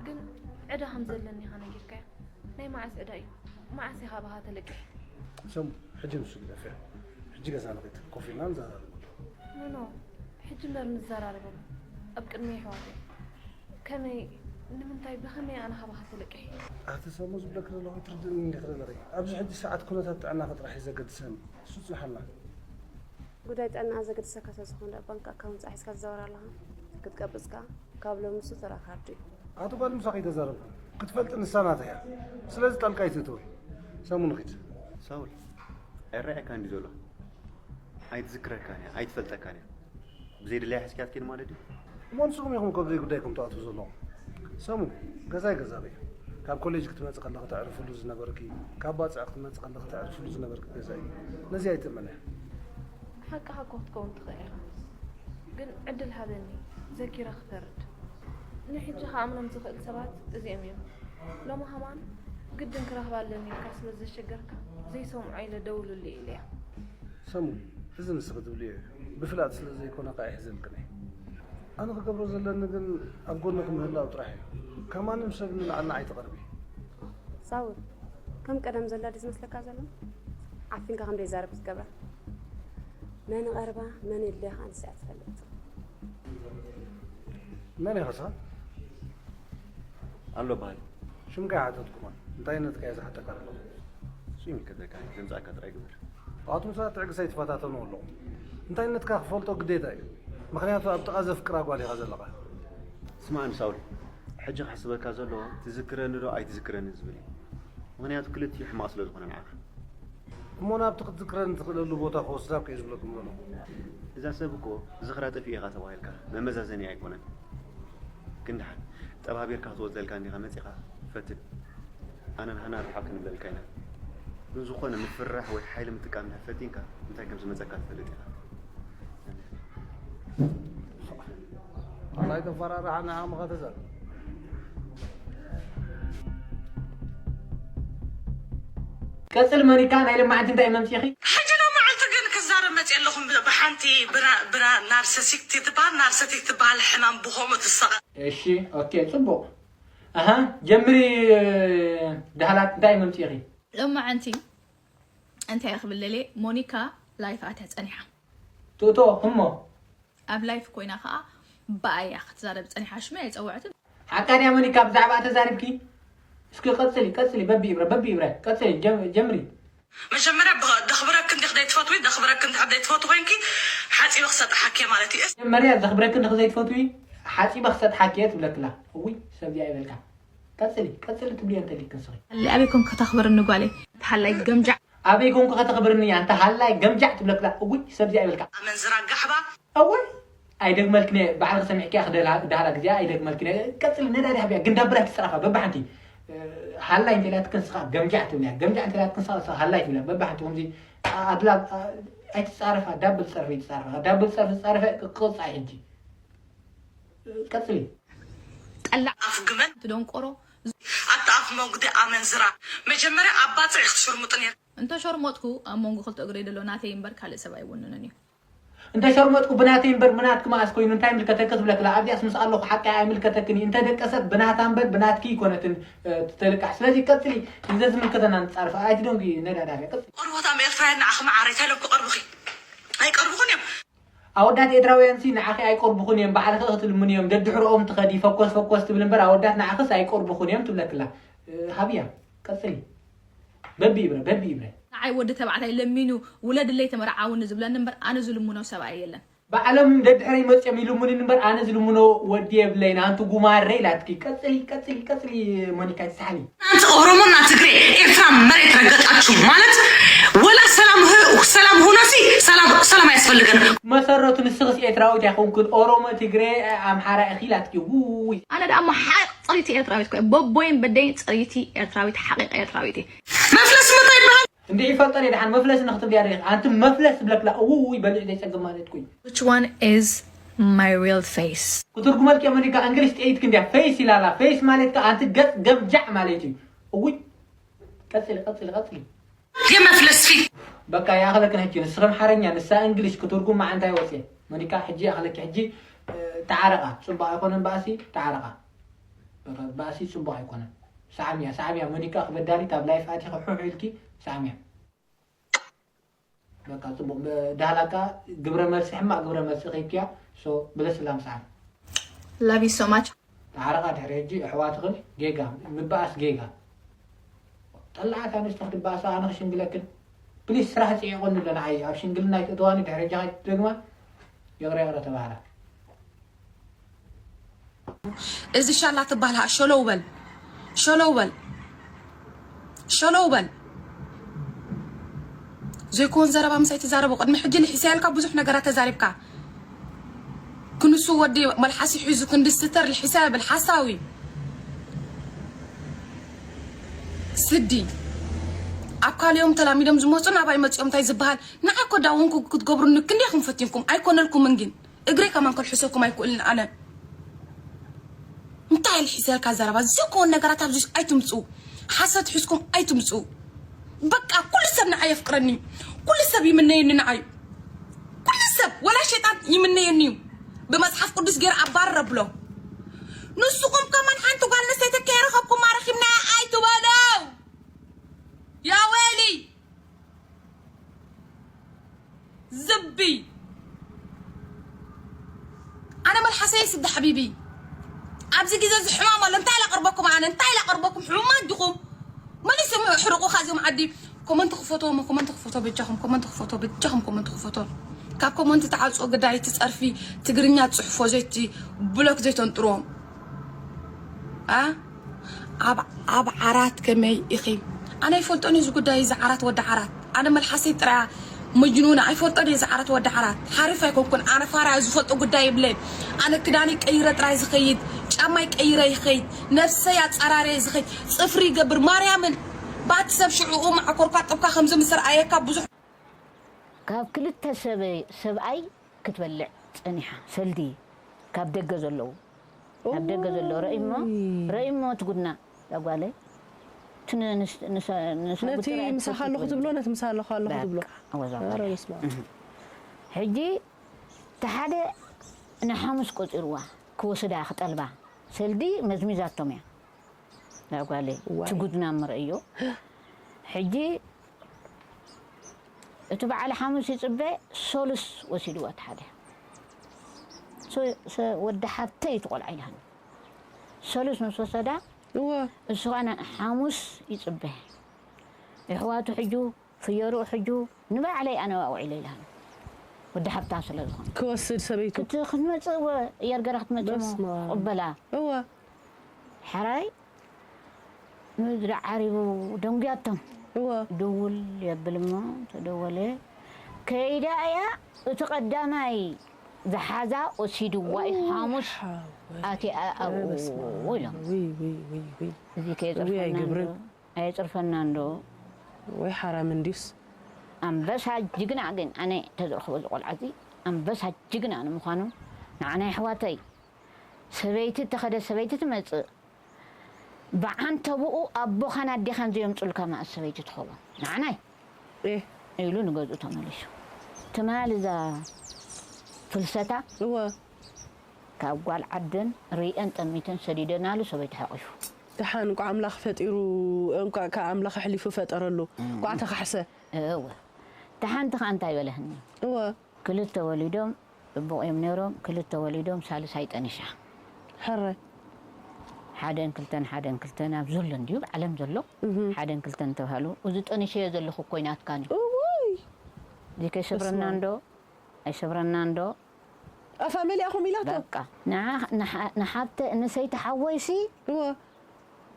ግን ዕዳ ከም ዘለኒ ኢኻ ነጊርካያ። ናይ መዓስ ዕዳ እዩ? መዓስ ኢኻ ብኻ ተለቂሕ? ሰሙ፣ ሕጂ ንሱ ግደፍያ። ሕጂ ገዛ ንኺድ፣ ኮፍ ኢልና ንዘራረበሉ። ኖ፣ ኖ፣ ሕጂ እምበር ንዘራረበሉ። ኣብ ቅድሚ ኣሕዋተይ። ከመይ፣ ንምንታይ፣ ብኸመይ ኣነ ካባኻ ተለቂሐ? ኣቲ ሰሙ፣ ዝብለኪ ዘለኹ ኣይትርድእኒ እንዲኺ ዘለኺ። ኣብዚ ሕጂ ሰዓት ኩነታት ጥዕናኺ ጥራሕ እዩ ዘገድሰኒ። እሱ ጽንሓልና። ጉዳይ ጥዕና ዘገድሰካ ተዝኾነ፣ ባንክ ኣካውንት ሒዝካ ትዛወር ኣለኻ። ክትቀብጽ ከኣ ካብ ሎሚ ንሱ ተራ ካርድ እዩ። ኣቲ ጓል ምሳኺ ኣይተዛረብኩን። ክትፈልጢ ንሳ ናተይ እያ። ስለዚ ጣልቃ ኣይትእትዊ። ሰሙ፣ ንኺድ። ሳውል፣ ኣይረኣየካን ድዩ ዘሎ? ኣይትዝክረካን እያ፣ ኣይትፈልጠካን እያ። ብዘይ ድላያ ሒዝካያ ትከይድ ማለት ድዩ? እሞ ንስኹም ኢኹም እኮ ብዘይ ጉዳይኩም ትኣትዉ ዘለኹም። ሰሙ፣ ገዛይ ገዛኺ እዩ። ካብ ኮሌጅ ክትመጺ ከለኺ ተዕርፍሉ ዝነበርኪ፣ ካብ ባጽዕ ክትመጺ ከለኺ ተዕርፍሉ ዝነበርኪ ገዛ እዩ። ነዚ ኣይትእመንያ። ሓቅኻ እኮ ክትከውን ትኽእል ኢኻ። ግን ዕድል ሃበኒ፣ ዘኪረ ክፈርድ። ንሕጂ ክኣምኖም ዝኽእል ሰባት እዚኦም እዮም። ሎሚ ከማን ግድን ክረኽባ ኣለኒ ኢልካ ስለ ዘሸገርካ፣ ዘይሰምዖ ኢለ ደውልለይ ኢለያ። ሰሙ፣ እዚ ንስኺ ትብልዮ እዩ። ብፍላጥ ስለ ዘይኮነ ከኣ ይሕዘልክን እየ። ኣነ ክገብሮ ዘለኒ ግን ኣብ ጎንኺ ምህላው ጥራሕ እዩ። ካብ ማንም ሰብ ንላዕሊ ንዓይ ትቐርቢ። ሳውል፣ ከም ቀደም ዘላ ድዩ ዝመስለካ ዘሎ? ዓፊንካ ከም ዘይዛረብ ትገብራ። መን ይቐርባ፣ መን የድልያ ከኣ ንሳ እያ ትፈልጥ። መን ኢኻ ንስኻ? ኣሎ በሃል። ሽምካ ኣይሓተትኩኻን። እንታይነትካ እየ ዝሓተካ ዘለኹ። እሱ ይምልከተካ፣ ዘምጻእካ ጥራይ ግበር። ኣቱም ሰባት ትዕግስ ኣይትፈታተኑ ኣለኹም። እንታይነትካ ክፈልጦ ግዴታ እዩ። ምኽንያቱ ኣብ ጥቓ ዘፍቅራ ጓል ኢኻ ዘለኻ። ስማዕኒ ሳውል፣ ሕጂ ከሕስበካ ዘለዎ ትዝክረኒ ዶ ኣይትዝክረኒ ዝብል እዩ። ምኽንያቱ ክልቲኡ ሕማቕ ስለ ዝኾነ ንዓኻ። እሞ ናብቲ ክትዝክረኒ ትኽእለሉ ቦታ ክወስዳካ እየ ዝብለኩም ዘለኹ። እዛ ሰብ እኮ ዝኽራ ጠፊኡ ኢኻ ተባሂልካ መመዛዘኒ ኣይኮነን። ግን ደሓን ጠባቢርካ ክትወጸልካ እንዲኻ መጺኻ ፈትን። ኣነን ሃናን ርሕቕ ክንብለልካ ኢና። ግን ዝኾነ ምፍርራሕ ወይ ሓይሊ ምጥቃም እንድሕር ፈቲንካ እንታይ ከም ዝመጸካ ትፈልጥ ኢኻ። ኣላይ ተፈራርሓ ንዓኻ ምኻ ተዛረብ። ቀጽል መኒካ ናይ ለማዕንቲ እንታይ መምጺኺ? ሕጂ ሎማዓልቲ ግን ክዛረብ መጽእ ኣለኹም ብ-፣ ብሓንቲ ብና-፣ ብና-፣ ናርሰሲክቲ ትበሃል፣ ናርሰቲክ ትበሃል ሕማም ብኸምኡ ትሰቐ። እሺ፣ ኦኬ፣ ጽቡቕ። ኣሃ፣ ጀምሪ። ዳህላክ እንታይ መምጺኺ? ሎማዓንቲ እንታይ ክብል ደልየ፣ ሞኒካ ላይፍ ኣትያ ጸኒሓ። ቶቶ፣ እሞ? ኣብ ላይፍ ኮይና ከኣ ብኣያ ክትዛረብ ጸኒሓ፣ ሽመይ ኣይጸውዐትን። ሓቃ ድያ ሞኒካ ብዛዕባ ተዛሪብኪ? እስኪ ቀጽሊ፣ ቀጽሊ፣ በቢ ኢብረ፣ በቢ ኢብረ፣ ቀጽሊ፣ ጀም-፣ ጀምሪ። መጀመርያ ብ-፣ ደኽብረክ እንዲኽ ዘይትፈትዊ፣ ደኽብረክ እንድሕር ዘይትፈትዊ ኮይንኪ፣ ሓጺበ ክሰጥሓኪ ማለት እዩ። መጀመርያ ዘኽብረክ እንዲኽ ዘይትፈትዊ፣ ሓጺበ ክሰጥሓኪ እየ ትብለክላ። እውይ፣ ሰብዚ ኣይበልካ። ቀጽሊ፣ ቀጽሊ ትብልዮ እንተሊክ ንስኺ። ኣለ ኣበይ ኮንክ ከተኽብርኒ ጓለይ? ተሃላይ ገምጃዕ። ኣበይ ኮንክ ከተኽብርኒ ኣንታ ሃላይ ገምጃዕ ትብለክላ። እውይ፣ ሰብዚ ኣይበልካ። ኣመንዝራ ጋሕባ። እውይ፣ ኣይደግመልክን እየ። ባዕልኺ ሰሚዕኪ እያ ክደላ-፣ ዳህላ ግዜኣ ኣይደግመልክን እየ። ቀጽሊ ነዳዲ ሃብያ፣ ግን ዳብር ኣይትጻረፋ በብሓንቲ። ሃላይ እንተ ኢላትክን ስኻ ገምጃዕ ትብልያ፣ ገምጃዕ እንተ ኢላትክን ስኻ፣ ስኻ ሃላይ ትብልያ። በብሓንቲ ከምዚ ኣድላ-፣ ኣይትጻረፋ፣ ዳብል ጸርፊ ይትጻረፋ። ዳብል ጸርፊ ትጻረፈ ክቕጻ ሕጂ። ቀጽሊ። ጠላዕ ኣፍ ግመል። ትደንቆሮ። ኣታ ኣፍ መጉዲ ኣመንዝራ። መጀመርያ ኣብ ባጽዕ ክትሽርሙጡ ነይር። እንተ ሸርሞጥኩ ኣብ መንጎ ክልተ እግረይ ዘሎ ናተይ እምበር ካልእ ሰብ ኣይወንንን እዩ። እንተ ሸርሞጥኩ ብናተይ እምበር ብናትኪ መኣስ ኮይኑ እንታይ ይምልከተኪ ትብለክላ ኣብዚኣስ ምስ ኣለኹ ሓቂ ኣይምልከተክን እዩ። እንተ ደቀሰት ብናታ እምበር ብናትኪ ይኮነትን፣ እ፣ ትተልቃሕ። ስለዚ ቀጽሊ፣ ዘዝምልከተና ንጻረፍ። ኣይትደንጉ ነዳዳፊ። ቀጽሊ። ቆርቦታም ኤርትራውያን ንዓኺ መዓረይ እንታይ ኢሎም ክቐርቡኺ? ኣይቀርብኹን እዮም። ኣወዳት ኤድራውያን ሲ ንዓኺ ኣይቆርብኹን እዮም፣ ባዕልኺ ክትልምኑ እዮም። ደድሕሮኦም ትኸዲ ፈኮስ ፈኮስ ትብል እምበር ኣወዳት ንዓኽስ ኣይቆርብኹን እዮም ትብለክላ። እ፣ ሃብያ ቀጽሊ። በቢ ይብረ በቢ ይብረ። ንዓይ ወዲ ተባዕታይ ለሚኑ ውለድለይ ተመርዓውኒ ዝብለኒ እምበር ኣነ ዝልምኖ ሰብኣይ የለን። ባዕሎም ደድሕረይ መጽኦም ይልምኑኒ እምበር ኣነ ዝልምኖ ወዲ የብለይን። ኣንቲ ጉማረ ኢላትኪ። ቀጽሊ ቀጽሊ ቀጽሊ። ሞኒካ ይሳሕኒ። እናንተ ኦሮሞና ትግሬ ኤርትራ መሬት ረገጣችሁ ማለት ወላ ሰላም ህ- ሰላም ሁኖ ሲ ሰላም ሰላም አያስፈልገን። መሰረቱ ንስኽስ ኤርትራዊት ኣይኮንክን፣ ኦሮሞ ትግሬ ኣምሓራ ኢኺ ኢላትኪ። ውይ። ኣነ ደኣ እሞ ሓቅ ፅሪቲ ኤርትራዊት ኮ በቦይን በደይን ፅሪቲ ኤርትራዊት ሓቂቂ ኤርትራዊት እየ። መፍለስ ምንታይ ይበሃል? እንዲ ይፈልጠን እየ ደሓን መፍለስ ንክትብልያ ደ ኣንቲ መፍለስ ትብለክላ። ውይ በልዕ ዘይፀግም ማለት ኩይ። Which one is my real face? ክትርጉመልኪ እየ ሞኒካ እንግሊሽ ጥይት ክንዲያ ፌስ ኢላላ። ፌስ ማለት ከ ኣንቲ ገፅ ገምጃዕ ማለት እዩ። እውይ ቀፅሊ ቀፅሊ ቀፅሊ። የመፍለስ ፊት በቃ ይኣኽለክን ሕጂ ንስኺ ኣምሓርኛ ንሳ እንግሊሽ ክትርጉም መዓንታ ይወፅእ። ሞኒካ ሕጂ ይኣኽለኪ ሕጂ። እ፣ ተዓረቓ። ፅቡቕ ኣይኮነን ባእሲ። ተዓረቓ። በቃ ባእሲ ፅቡቕ ኣይኮነን። ሰዓምያ ሰዓምያ ሞኒካ ክበዳሊ ካብ ላይፍ ኣቲኺ ሑሕ ኢልኪ። ሰዓምያ በቃ ፅቡቕ ዳህላካ። ግብረ መልሲ ሕማቕ ግብረ መልሲ ከይክያ። ሶ ብለስላም ሰዓም Love you so much. ተዓረቓ ድሕሪ ሕጂ ኣሕዋትኽን። ጌጋ ምባኣስ ጌጋ። ጠላዓት ኣንስቲ ክትባእሳ ኣነ ክሽንግለክን። ፕሊስ ስራሕ ፅዒቑኒ ኣሎ ንዓይ ኣብ ሽንግልና ኣይትእተዋኒ ድሕሪ ሕጂ ከይትደግማ። ይቕረ ይቕረ ተባህላ። እዚ ሻላ ትባሃል ሸለው በል ሸለው በል ሸለው በል። ዘይኮን ዘረባ ምሳይ ትዛረቡ ቅድሚ ሕጂ ልሒሰ ያልካ ብዙሕ ነገራት ተዛሪብካ። ክንሱ ወዲ መልሓሲ ሒዙ ክንዲ ስተር ልሒሰ ብል ሓሳዊ ስዲ ኣብ ካልኦም ተላሚዶም ዝመፁ ናባይ መፂኦም እንታይ ዝበሃል ንዓኮ ዳውንኩ ክትገብሩኒ ክንደይ ክንፈትንኩም ኣይኮነልኩምን ግን እግረይ ከማን ከልሕሰኩም ኣይክእልን ኣነ እንታይ ልሒሰልካ ዘረባ ዝኮን ነገራት ኣብዚ ኣይትምፁ ሓሰት ሒዝኩም ኣይትምፁ በቃ ኩሉ ሰብ ንዓይ የፍቅረኒ ኩሉ ሰብ ይምነየኒ ንዓይ ኩሉ ሰብ ወላ ሸይጣን ይምነየኒ እዩ ብመፅሓፍ ቅዱስ ገይረ ኣባረረ ብሎ ንስኹም ከማን ሓንቲ ጓል ኣንስተይቲ ከይረኸብኩማ ረኺብናያ ኣይትበለው ያ ወይሊ ዝብይ ኣነ መልሓሰይ ስዲ ሓቢቢ ኣብዚ ግዜ እዚ ሕማም ኣሎ እንታይ ላቅርበኩም ኣነ እንታይ ላቅርበኩም ሕሙማት ዲኹም መሊሶም ሕርቁ ካዚኦም ዓዲ ኮመንት ክፈትዎ ኮመንት ክፈትዎ በጃኹም ኮመንት ክፈትዎ በጃኹም ኮመንት ክፈትዎ ካብ ኮመንት ተዓፅዎ ግዳይ እቲ ፀርፊ ትግርኛ ፅሕፎ ዘይቲ ብሎክ ዘይተንጥርዎም ኣብ ዓራት ከመይ ኢኺ? ኣነ ኣይፈልጦን እዚ ጉዳይ እዚ ዓራት ወዲ ዓራት ኣነ መልሓሰይ ጥራያ መጅኑና ኣይፈልጦን እዚ ዓራት ወዲ ዓራት ሓሪፍ ኣይኮንኩን ኣነ ፋራ ዝፈልጦ ጉዳይ ይብለይ ኣነ ክዳነይ ቀይረ ጥራይ ዝኸይድ ጫማይ ቀይረ ይኸይድ ነብሰይ ኣፀራርየ ዝኸይድ ፅፍሪ ይገብር ማርያምን ባቲ ሰብ ሽዕኡ ማዕኮርኳ ጥብካ ከምዚ ምስ ረኣየካ ብዙሕ ካብ ክልተ ሰበ- ሰብኣይ ክትበልዕ ጸኒሓ ሰልዲ ካብ ደገ ዘለዉ ካብ ደገ ዘሎ ረኢሞ ረኢሞ ትጉድና ዛጓለይ እቲ ን- ንስ- ንሰ- ንሳ ነቲ ብጥራይ ምሳኻ ኣለኹ ትፈቱ ትብሎ ነቲ ምሳ ኣለኹ ኣለኹ ትብሎ በቃ፣ ወዛ ኧረ ጓለይ። በስመ ኣብ። እህ። ሕጂ እቲ ሓደ ንሓሙስ ቆፂርዋ ክወስዳ ክጠልባ ሰልዲ መዝሚዛቶም እያ ዛጓለይ ዋይ። ትጉድና ምርእዮ ሕጂ እቲ በዓል ሓሙስ ይፅበ ሶሉስ ወሲድዎ እቲ ሓደ ሶ- ሰ- ወዲ ሓብተይ እቲ ቆልዓ ኢልሃኒ ሶሉስ ምስ ወሰዳ እወ እሱ ኸዓ ሓሙስ ይፅበ የሕዋቱ ሕጁ ፍየርኡ ሕጁ ንባዕለይ ኣነ ኣውዒለ ኢልሃኒ ወዲ ሓብታ ስለ ዝኾነ ክወስድ ሰበይቱ ክት- ክትመፅእ ወ- የርገራ ክትመፅእ በስመ ኣብ። ቅበላ እወ ሕራይ ምድሪ ዓሪቡ ደንጉያቶም እወ ድውል የብል እሞ ተደወለ ከይዳ እያ እቲ ቀዳማይ ዝሓዛ ወሲድዋ እዩ ሓሙስ ሓወይ። ኣትያ ኣብኡ ኢሎም ውይ ውይ ውይ ውይ እዚ ውይ ከየፅርፈና ኣይገብርን እንዶ ኣየፅርፈና እንዶ ወይ ሓራም እንዲስ ኣንበሳ ጅግና ግን ኣነ ተዝረኽቦ ዝቆልዓ እዚ ኣንበሳ ጅግና ንምዃኑ ንዓና ኣሕዋተይ ሰበይቲ እተኸደ ሰበይቲ ትመፅእ ብዓንተብኡ ኣቦኻን ኣዴኻን ዘየምፁልካ መኣስ ሰበይቲ ትኸውን ንዓናይ ኤ ኢሉ ንገዝኡ ተመሊሱ ትማል እዛ ፍልሰታ እወ ካብ ጓል ዓደን ርእየን ጠሚተን ሰዲደናሉ ሰበይቲ ሓቂፉ ደሓን እንኳዕ ኣምላኽ ፈጢሩ እንኳዕ ካብ ኣምላኽ ኣሕሊፉ ፈጠረሉ እንኳዕ ተኻሕሰ እወ እታ ሓንቲ ከዓ እንታይ በለህኒ እወ ክልተ ወሊዶም ጽቡቕ እዮም ነይሮም። ክልተ ወሊዶም ሳልሳይ ጠኒሻ። ሕረ። ሓደን ክልተን ሓደን ክልተን ኣብ ዘሎ እንድዩ ዓለም ዘሎ። እህ። ሓደን ክልተን ተባህሉ። እዚ ጠኒሸዮ ዘለኹ እኮ ናትካን እዩ። እውይ። እዚ ከይሰብረና በስመ ኣብ። እንዶ ኣይሰብረና እንዶ። ኣፋ መሊኣኹም ኢላቶ። በቃ። ንዓ-፣ ንሓ-፣ ንሓብተ-፣ ንሰይቲ ሓወይሲ እወ።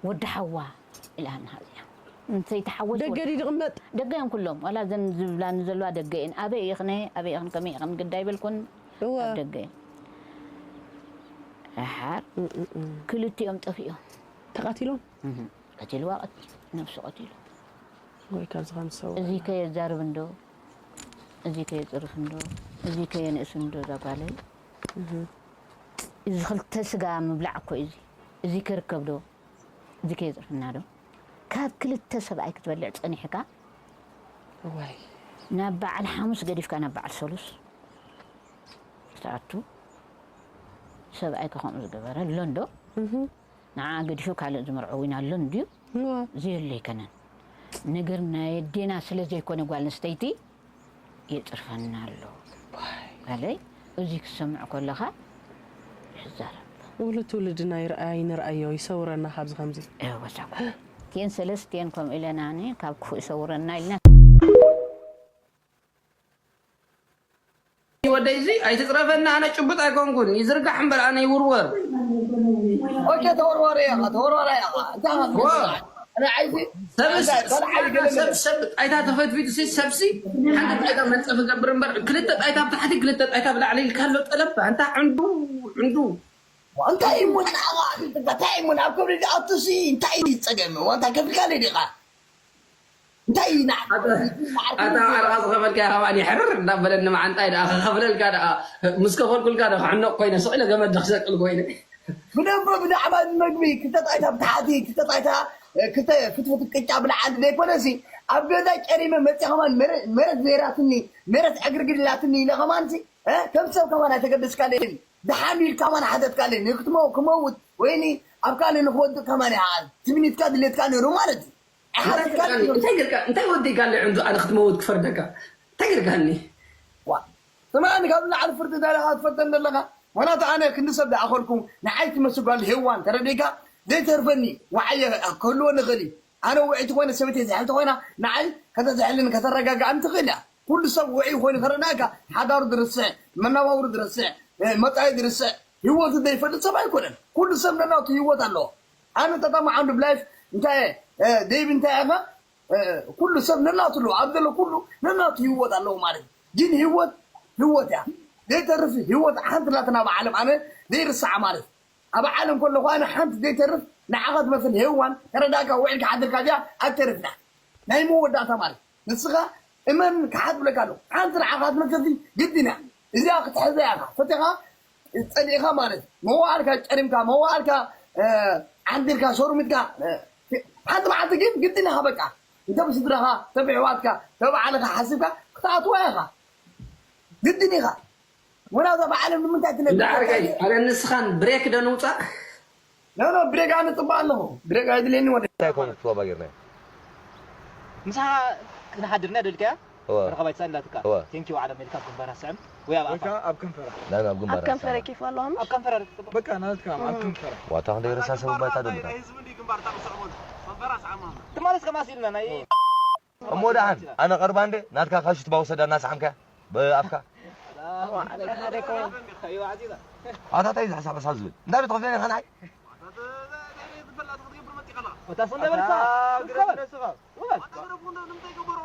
ወዲ ሓዋ ኢላና እዚኣ። ንሰይቲ ሓወይሲ ደገ ወዲ ድዩ ድቕመጥ? ደገ እየን ኩሎም። ዋላ እዘን ዝብላኒ ዘለዋ ደገ እየን። ኣበይ ኢኽነ፣ ኣበይ ኢኽን፣ ከመይ ኢኽን ግዳ ኣይበልኩን። እወ። ኣብ ደገ እየን። ደሓር እም፣ እም፣ እም። ክልቲኦም ጠፊኦም። ተቓቲሎም? እህ። ቀቲልዋ፣ ቀት-፣ ነብሱ ቀቲሉ። ወይ ካብዚ ከም ዝሰውእ። እዚ ከየዛርብ እንዶ፣ እዚ ከየጽርፍ እንዶ፣ እዚ ከየንእስ እንዶ እዛ ጓለይ። እህ። እዚ ክልተ ስጋ ምብላዕ እኮ እዩ እዚ። እዚ ከርከብ ዶ? እዚ ከየጽርፍና ዶ? ካብ ክልተ ሰብኣይ ክትበልዕ ጸኒሕካ፣ እዋይ። ናብ በዓል ሓሙስ ገዲፍካ ናብ በዓል ሰሉስ ክትኣቱ፣ ሰብኣይካ ከምኡ ዝገበረ ኣሎ እንዶ? እህ። ንዓ ገዲፉ ካልእ ዝምርዖ እውን ኣሎ እንድዩ? እዋ። ዘየሎ ኣይከነን። ነገር ናይ ኣዴና ስለ ዘይኮነ ጓል ኣንስተይቲ የጽርፈና ኣሎ። ዋይ። ጓለይ፣ እዚ ክትሰምዕ ከለኻ ይዛረብ። ውሉድ ትውልድና ይርኣይ ንርኣዮ፣ ይሰውረና ካብዚ ከምዚ። እወ፣ ሳኳ። እቲኤን ሰለስቲኤን ከምኡ ኢለና፣ ኣነ ካብ ክፉእ ይሰውረና ኢልና። ወደይ እዚ ኣይትጽረፈኒ፣ ኣነ ጭቡጥ ኣይኮንኩን፣ ይዝርጋሕ እምበር ኣነ ይውርወር። ኦኬ፣ ተወርዋሪ ኢኻ፣ ተወርዋሪ ኢኻ። እንታይ ኢኻ ዋ። ትገብር? ንዓይሲ ሰብስ-፣ እንታይ ሰብ፣ ሰብ፣ ሰብ ጣይታ ተፈትፊቱ ሲ፣ ሰብሲ ሓንቲ ጣይታ መንጸፍ ገብር እምበር፣ ክልተ ጣይታ ብታሕቲ፣ ክልተ ጣይታ ብላዕሊ ኢልካ ኣሎ ጠለብ፣ ኣንታ ዕንዱ፣ ዕንዱ። እንታይ እሞ ንዓኻ ኣፍልጥካ፣ እንታይ እሞ ኣብ ክብሪ ዝኣቱ ሲ፣ እንታይ እዩ ጸገም? ዋንታ ከፊልካ ኣለይ ዲኻ? እንታይ እዩ ንዓ-? ኣታ፣ ኣታ ዓርኻ ዝኸፈልካዮ ከማን የሕርር እንዳበለኒ መዓንጣይ ደኣ ክኸፍለልካ ደኣ፣ ምስ ከፈልኩልካ ደኣ ክሕነቕ ኮይነ፣ ስቕ ኢለ ገመድ ክሰቅል ኮይነ። ብደንበ ብዛዕባ እዚ መግቢ ክልተ ጣይታ ብታሕቲ፣ ክልተ ጣይታ፣ እ፣ ክልተ ፍትፍት ቅጫ ብላዕሊ ዘይኮነሲ፣ ኣብ ገዛ ጨሪመ መፅእ ከማን መረ-፣ መረት ዘይራትኒ፣ መረት ዕግርግር ኢላትኒ ኢለ ከማንሲ፣ እ፣ ከም ሰብ ከማን ኣይተገደስካለይን። ደሓን ኢልካ ከማን ሓተትካለይን። ንክትመ-፣ ክመውት ወይኒ ኣብ ካልእ ንክወድቕ ከማን እያ ትምኒትካ ድሌትካ ነይሩ ማለት እዩ። እንታይ ጌርካ፣ እንታይ ወዲእካ ኣሎ ዕንዱ ኣነ ክትመውት ክፈርደካ? እንታይ ጌርካኒ? ዋ፣ ስምዓኒ፣ ካብ ንላዕሊ ፍርዲ እንታይ ኢኻ ትፈርደኒ ዘለኻ? ዋላ እቲ ኣነ ክንዲ ሰብ ዝኣኸልኩ ንዓይ ትመስል ጓል ሄዋን ተረዲእካ ዘይተርፈኒ ወዓየ ክህልወኒ ይኽእል እዩ። ኣነ ውዕይቲ ኮይነ ሰበይተይ ዝሕል ተኾይና ንዓይ ከተዝሕልን ከተረጋግኣን ትኽእል እያ። ኩሉ ሰብ ውዑይ ኮይኑ ከረዳእካ ሓዳሩ ዝርስዕ፣ መነባብሩ ዝርስዕ፣ እ፣ መጻኢ ዝርስዕ፣ ህይወቱ ዘይፈልጥ ሰብ ኣይኮነን። ኩሉ ሰብ ነናቱ ህይወት ኣለዎ። ኣነ ተጠማዓንዱ ብላይፍ እንታይ፣ እ፣ ዴቭ እንታይ ኢኻ? እ፣ ኩሉ ሰብ ነናቱ ኣለዎ። ኣብ ዘሎ ኩሉ ነናቱ ህይወት ኣለዎ ማለት እዩ። ግን ህይወት፣ ህይወት እያ። ዘይተርፍ ህይወት ሓንቲ ላትና ኣብ ዓለም ኣነ ዘይርስዓ ማለት እዩ። ኣብ ዓለም ከለኹ ኣነ ሓንቲ ዘይተርፍ ንዓኻ ትመስል ሄዋን ተረዳእካ ውዒልካ ሓድርካ እዚኣ ኣይተርፍና። ናይ መወዳእታ ማለት ንስኻ እመን ክሓት ብለካ ኣለኹ። ሓንቲ ንዓኻ ትመስል ግድን እያ። እዚኣ ክትሕዛ እያ ኢኻ። ፈቲኻ ጸሊእኻ ማለት መዋእልካ ጨሪምካ፣ መዋእልካ፣ እ፣ ዓንዲርካ፣ ሸሩሚትካ፣ እ፣ ሓንቲ መዓልቲ ግን ግድን ኢኻ በቃ። እንተ ብስድራኻ፣ እንተ ብኣሕዋትካ፣ እንተ ብዓልኻ ሓሲብካ ክትኣትዋ ኢኻ። ግድን ኢኻ። ወላ እዛ ብዓለም ንምንታይ ትነብር? እንዳ ዓርጋይ፣ ኣነ ንስኻን ብሬክ ዶ ንውጻእ? ኖ፣ ኖ፣ ብሬክ ኣነ ጽቡቕ ኣለኹ። ብሬክ ኣይድልየኒ ወደ እንታይ ኮን ክትወባ ጌርና? ምሳኻ ክንሓድር ኢና ደልካያ? እወ። መርኻባይ ትሳእላትካ። እወ። ቴንኪው ዓለም ኢልካ ኣብ ግንባራ ስዕም። ወይ ኣብ ወይ ኣፋ። ከዓ ኣብ ከንፈራ። ና፣ ናብ ግንባር ኣብ ከንፈረ ኣሳና። ኬፍ ኣለዋ ምሽ? ኣብ ከንፈራ ርክብ። በቃ ናትካ ኣብ ከንፈራ። ዋታ ክንደይ ረሳ ሰብ ባይታ ደምታ። ትማለስ ከማስ ኢልና ናይ እሞ ደሓን፣ ኣነ ቀርባ እንደ ናትካ ካሹትባ ውሰዳ እናሰሓምካ ብኣፍካ። ኣታ እንታይ እዚ ሓሳብ ሓሳብ ዝብል? እንታይ ቤት ኸፍለኒ ኸንዓይ?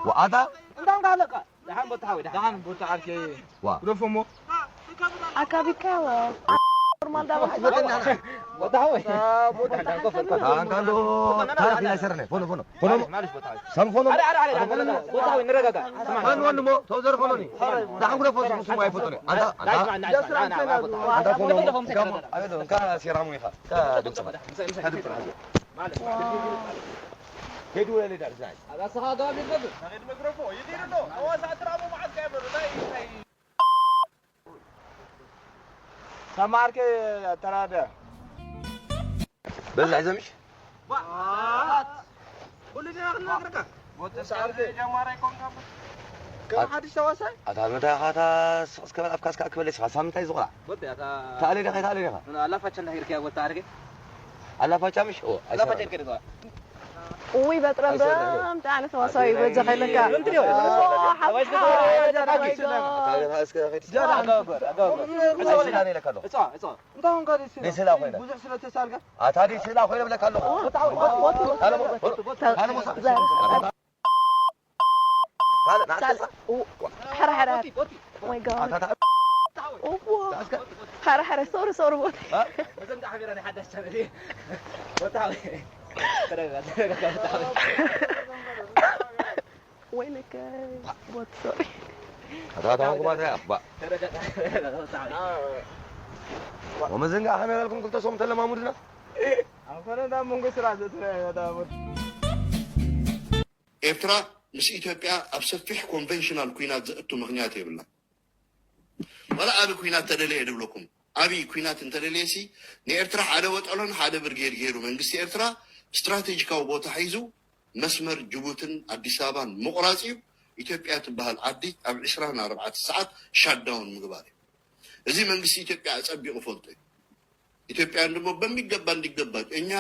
ወኣታ? ደሓን ቦታ ሓወይ፣ ደሓን። ደሓን ቦታ ዓርከይ። ዋ። ግደፎ እሞ። ኣካቢካዮ። ኖርማል ዳባ። ቦታ ሓወይ። ኣንታ እንዶ ታሪኽ ኢና ይሰርነ። ፎኖ፣ ፎኖ። ፎኖ። ማለሽ፣ ማለሽ ቦታ ሓወይ። ሰም ፎኖ። ኣረ፣ ኣረ፣ ኣረ፣ ኣረ፣ ፎኖ። ቦታ ሓወይ፣ ንረጋጋ። ስማ። ፋን ወንድሞ፣ ተው ዘር ፎኖኒ። ደሓን ግደፎ፣ ስሙ፣ ስሙ ኣይፈጡኒ። ኣንታ፣ ኣንታ። ዳይ፣ ስማ፣ ና፣ ስማ፣ ና፣ ና፣ ቦታ ሓወይ። ኣንታ ፎኖ። ኣበይ ዘለኹም እንካ ሞ-፣ ሰይጣን? ኣበይ ዘለኹም? እንካ ሴራሙ ኢኻ። እንካ ድምፅኻ። ምሳይ፣ ምሳይ፣ ምሳይ። ከይዱ ወለደ ዳርዛይ። ኣብ ኣሰኻ ኣገባብ ይርገብ። ናኸይድ መግረፎ፣ ይኸይድ ኣሎ። ተዋሳእቲ ራሞ መዓት ከየበሉ፣ ናይ፣ ናይ ተማርክ ተራደ። በዛ ሒዘ ምሽ? ዋ! ኩሉ ዲና ክንነግረካ። ወዲ ሰዓት ጀማሪ ኣይኮንካ። ከም ሓድሽ ተዋሳይ? ኣታ መታ ኢኻ፣ ኣታ ስቕ እስከ በል፣ ኣፍካ እስከ ክበል፣ ስኻ ሳምንታይ ዝቑላዕ። ቦቲ ኣታ ተኣለ ዲኻ፣ ተኣለ ዲኻ? ኣላፋቻ እንዳ ሄድክያ ቦታ ኣድርገ? ኣላፋቻ ምሽ? ኦ፣ ኣላፋቻ ኣይሰራን። ሄድከ ዲኻ? ውይ፣ በጥረም ኣይሰራን። በጣም ጣዕሚ ተዋሳዊ ኣይ፣ በዛ ከይለካ። ምንድን እዩ? ዋ፣ ሓሓ፣ ኣታ እስከ ከይድ። ጀራ፣ ኣጋወር፣ ኣጋወር። ኣይሰራን ኢለካ ኣለኹ። እጽዋ፣ እጽዋ። እንታይ ኾንካ ደስ ይላል? ደስ ይላል ኮይነ። ብዙሕ ስለ ተሳልካ? ኣታ ደስ ይላ ኮይነ ብለካ ኣለኹ። ኣለ፣ ኣለ፣ ሞሳ። ኣለ፣ ናዕጥልካ። ው-፣ ሓራ፣ ሓራ። ቦቲ፣ ቦቲ። Oh my God። ኣታ፣ ኣታ፣ እዎ። ኣስከ። ሓራ፣ ሓራ፣ ሶሪ፣ ሶሪ፣ ቦቲ። እ? መዘንጋ ሓቢራ ናይ ሓዳሽ ቻነል እየ። ወጣ። ተረጋጋ፣ ተረጋጋ፣ ወጣ። ወይለከ፣ ቦቲ፣ ሶሪ። ኣታ፣ ኣታ፣ ሆንኩ ማለት እያ። ባ። ተረጋጋ፣ ተረጋጋ፣ ወጣ። ወመዘንጋ ሓሜራ ኢልኩም ክልተ ሰው ተለማሙድና። ኣንፈረ እንዳ መንጎ ስራ ዘትረ ወጣ። ኤርትራ ምስ ኢትዮጵያ ኣብ ሰፊሕ ኮንቨንሽናል ኲናት ዘእቱ ምኽንያት የብላን። ዋላ ዓቢ ኲናት ተደለየ ድብለኩም። ዓቢ ኲናት እንተደለየሲ፣ ንኤርትራ ሓደ ወጠሎን ሓደ ብርጌድ ገይሩ መንግስቲ ኤርትራ ስትራቴጂካዊ ቦታ ሒዙ መስመር ጅቡትን ኣዲስ ኣበባን ምቑራጽ እዩ። ኢትዮጵያ ትበሃል ዓዲ ኣብ ዕስራን ኣርባዕተን ሰዓት ሻትዳውን ምግባር እዩ። እዚ መንግስቲ ኢትዮጵያ ኣጸቢቑ ፈልጦ እዩ። ኢትዮጵያን ደግሞ በሚገባ እንዲገባ እኛ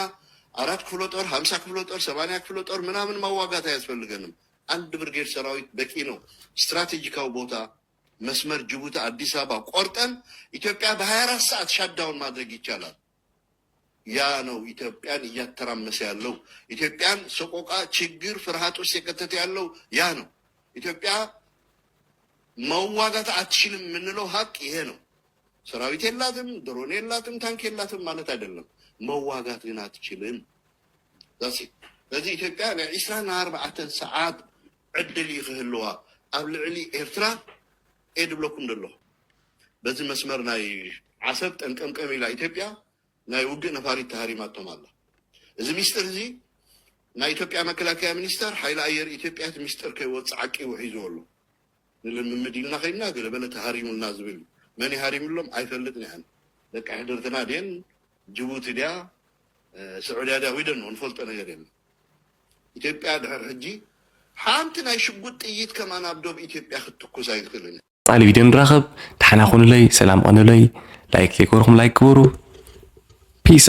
አራት ክፍለ ጦር፣ ሀምሳ ክፍለ ጦር፣ ሰማንያ ክፍለ ጦር ምናምን ማዋጋት አያስፈልገንም። አንድ ብርጌድ ሰራዊት በቂ ነው። ስትራቴጂካዊ ቦታ መስመር ጅቡቲ አዲስ አበባ ቆርጠን ኢትዮጵያ በሃያ አራት ሰዓት ሻትዳውን ማድረግ ይቻላል። ያ ነው ኢትዮጵያን እያተራመሰ ያለው። ኢትዮጵያን ሰቆቃ፣ ችግር፣ ፍርሃት ውስጥ የከተተ ያለው ያ ነው። ኢትዮጵያ መዋጋት አትችልም የምንለው ሀቅ ይሄ ነው። ሰራዊት የላትም፣ ድሮን የላትም፣ ታንክ የላትም ማለት አይደለም። መዋጋት ግን አትችልም። ዛሲ በዚ ኢትዮጵያ ናይ ዕስራን ኣርባዕተን ሰዓት ዕድል እዩ ክህልዋ ኣብ ልዕሊ ኤርትራ። ኤ ድብለኩም ደሎ በዚ መስመር ናይ ዓሰብ ጠንቀምቀም ኢላ ኢትዮጵያ ናይ ውግእ ነፋሪት ተሃሪማቶም ኣላ። እዚ ሚስጥር እዚ ናይ ኢትዮጵያ መከላከያ ሚኒስተር፣ ሓይሊ ኣየር ኢትዮጵያ እቲ ሚስጥር ከይወጽእ ዓቂቡ ሒዝዎ ኣሎ። ንልምምድ ኢልና ከይድና ገለ በለ ተሃሪሙልና ዝብል እዩ። መን ይሃሪምሎም ኣይፈልጥን እያን። ደቂ ሕድርትና ድየን፣ ጅቡቲ ድያ፣ እ፣ ስዑድያ ድያ፣ ዊደን ነው፣ ንፈልጦ ነገር የለን። ኢትዮጵያ ድሕር ሕጂ ሓንቲ ናይ ሽጉጥ ጥይት ከማን ኣብ ዶብ ኢትዮጵያ ክትትኩስ ኣይትኽእልን እያ። ጻሊ ቪድዮ ንራኸብ። ደሓና ኩኑለይ፣ ሰላም ቀኑለይ። ላይክ ዘይገበርኩም ላይክ ግበሩ። ፒስ።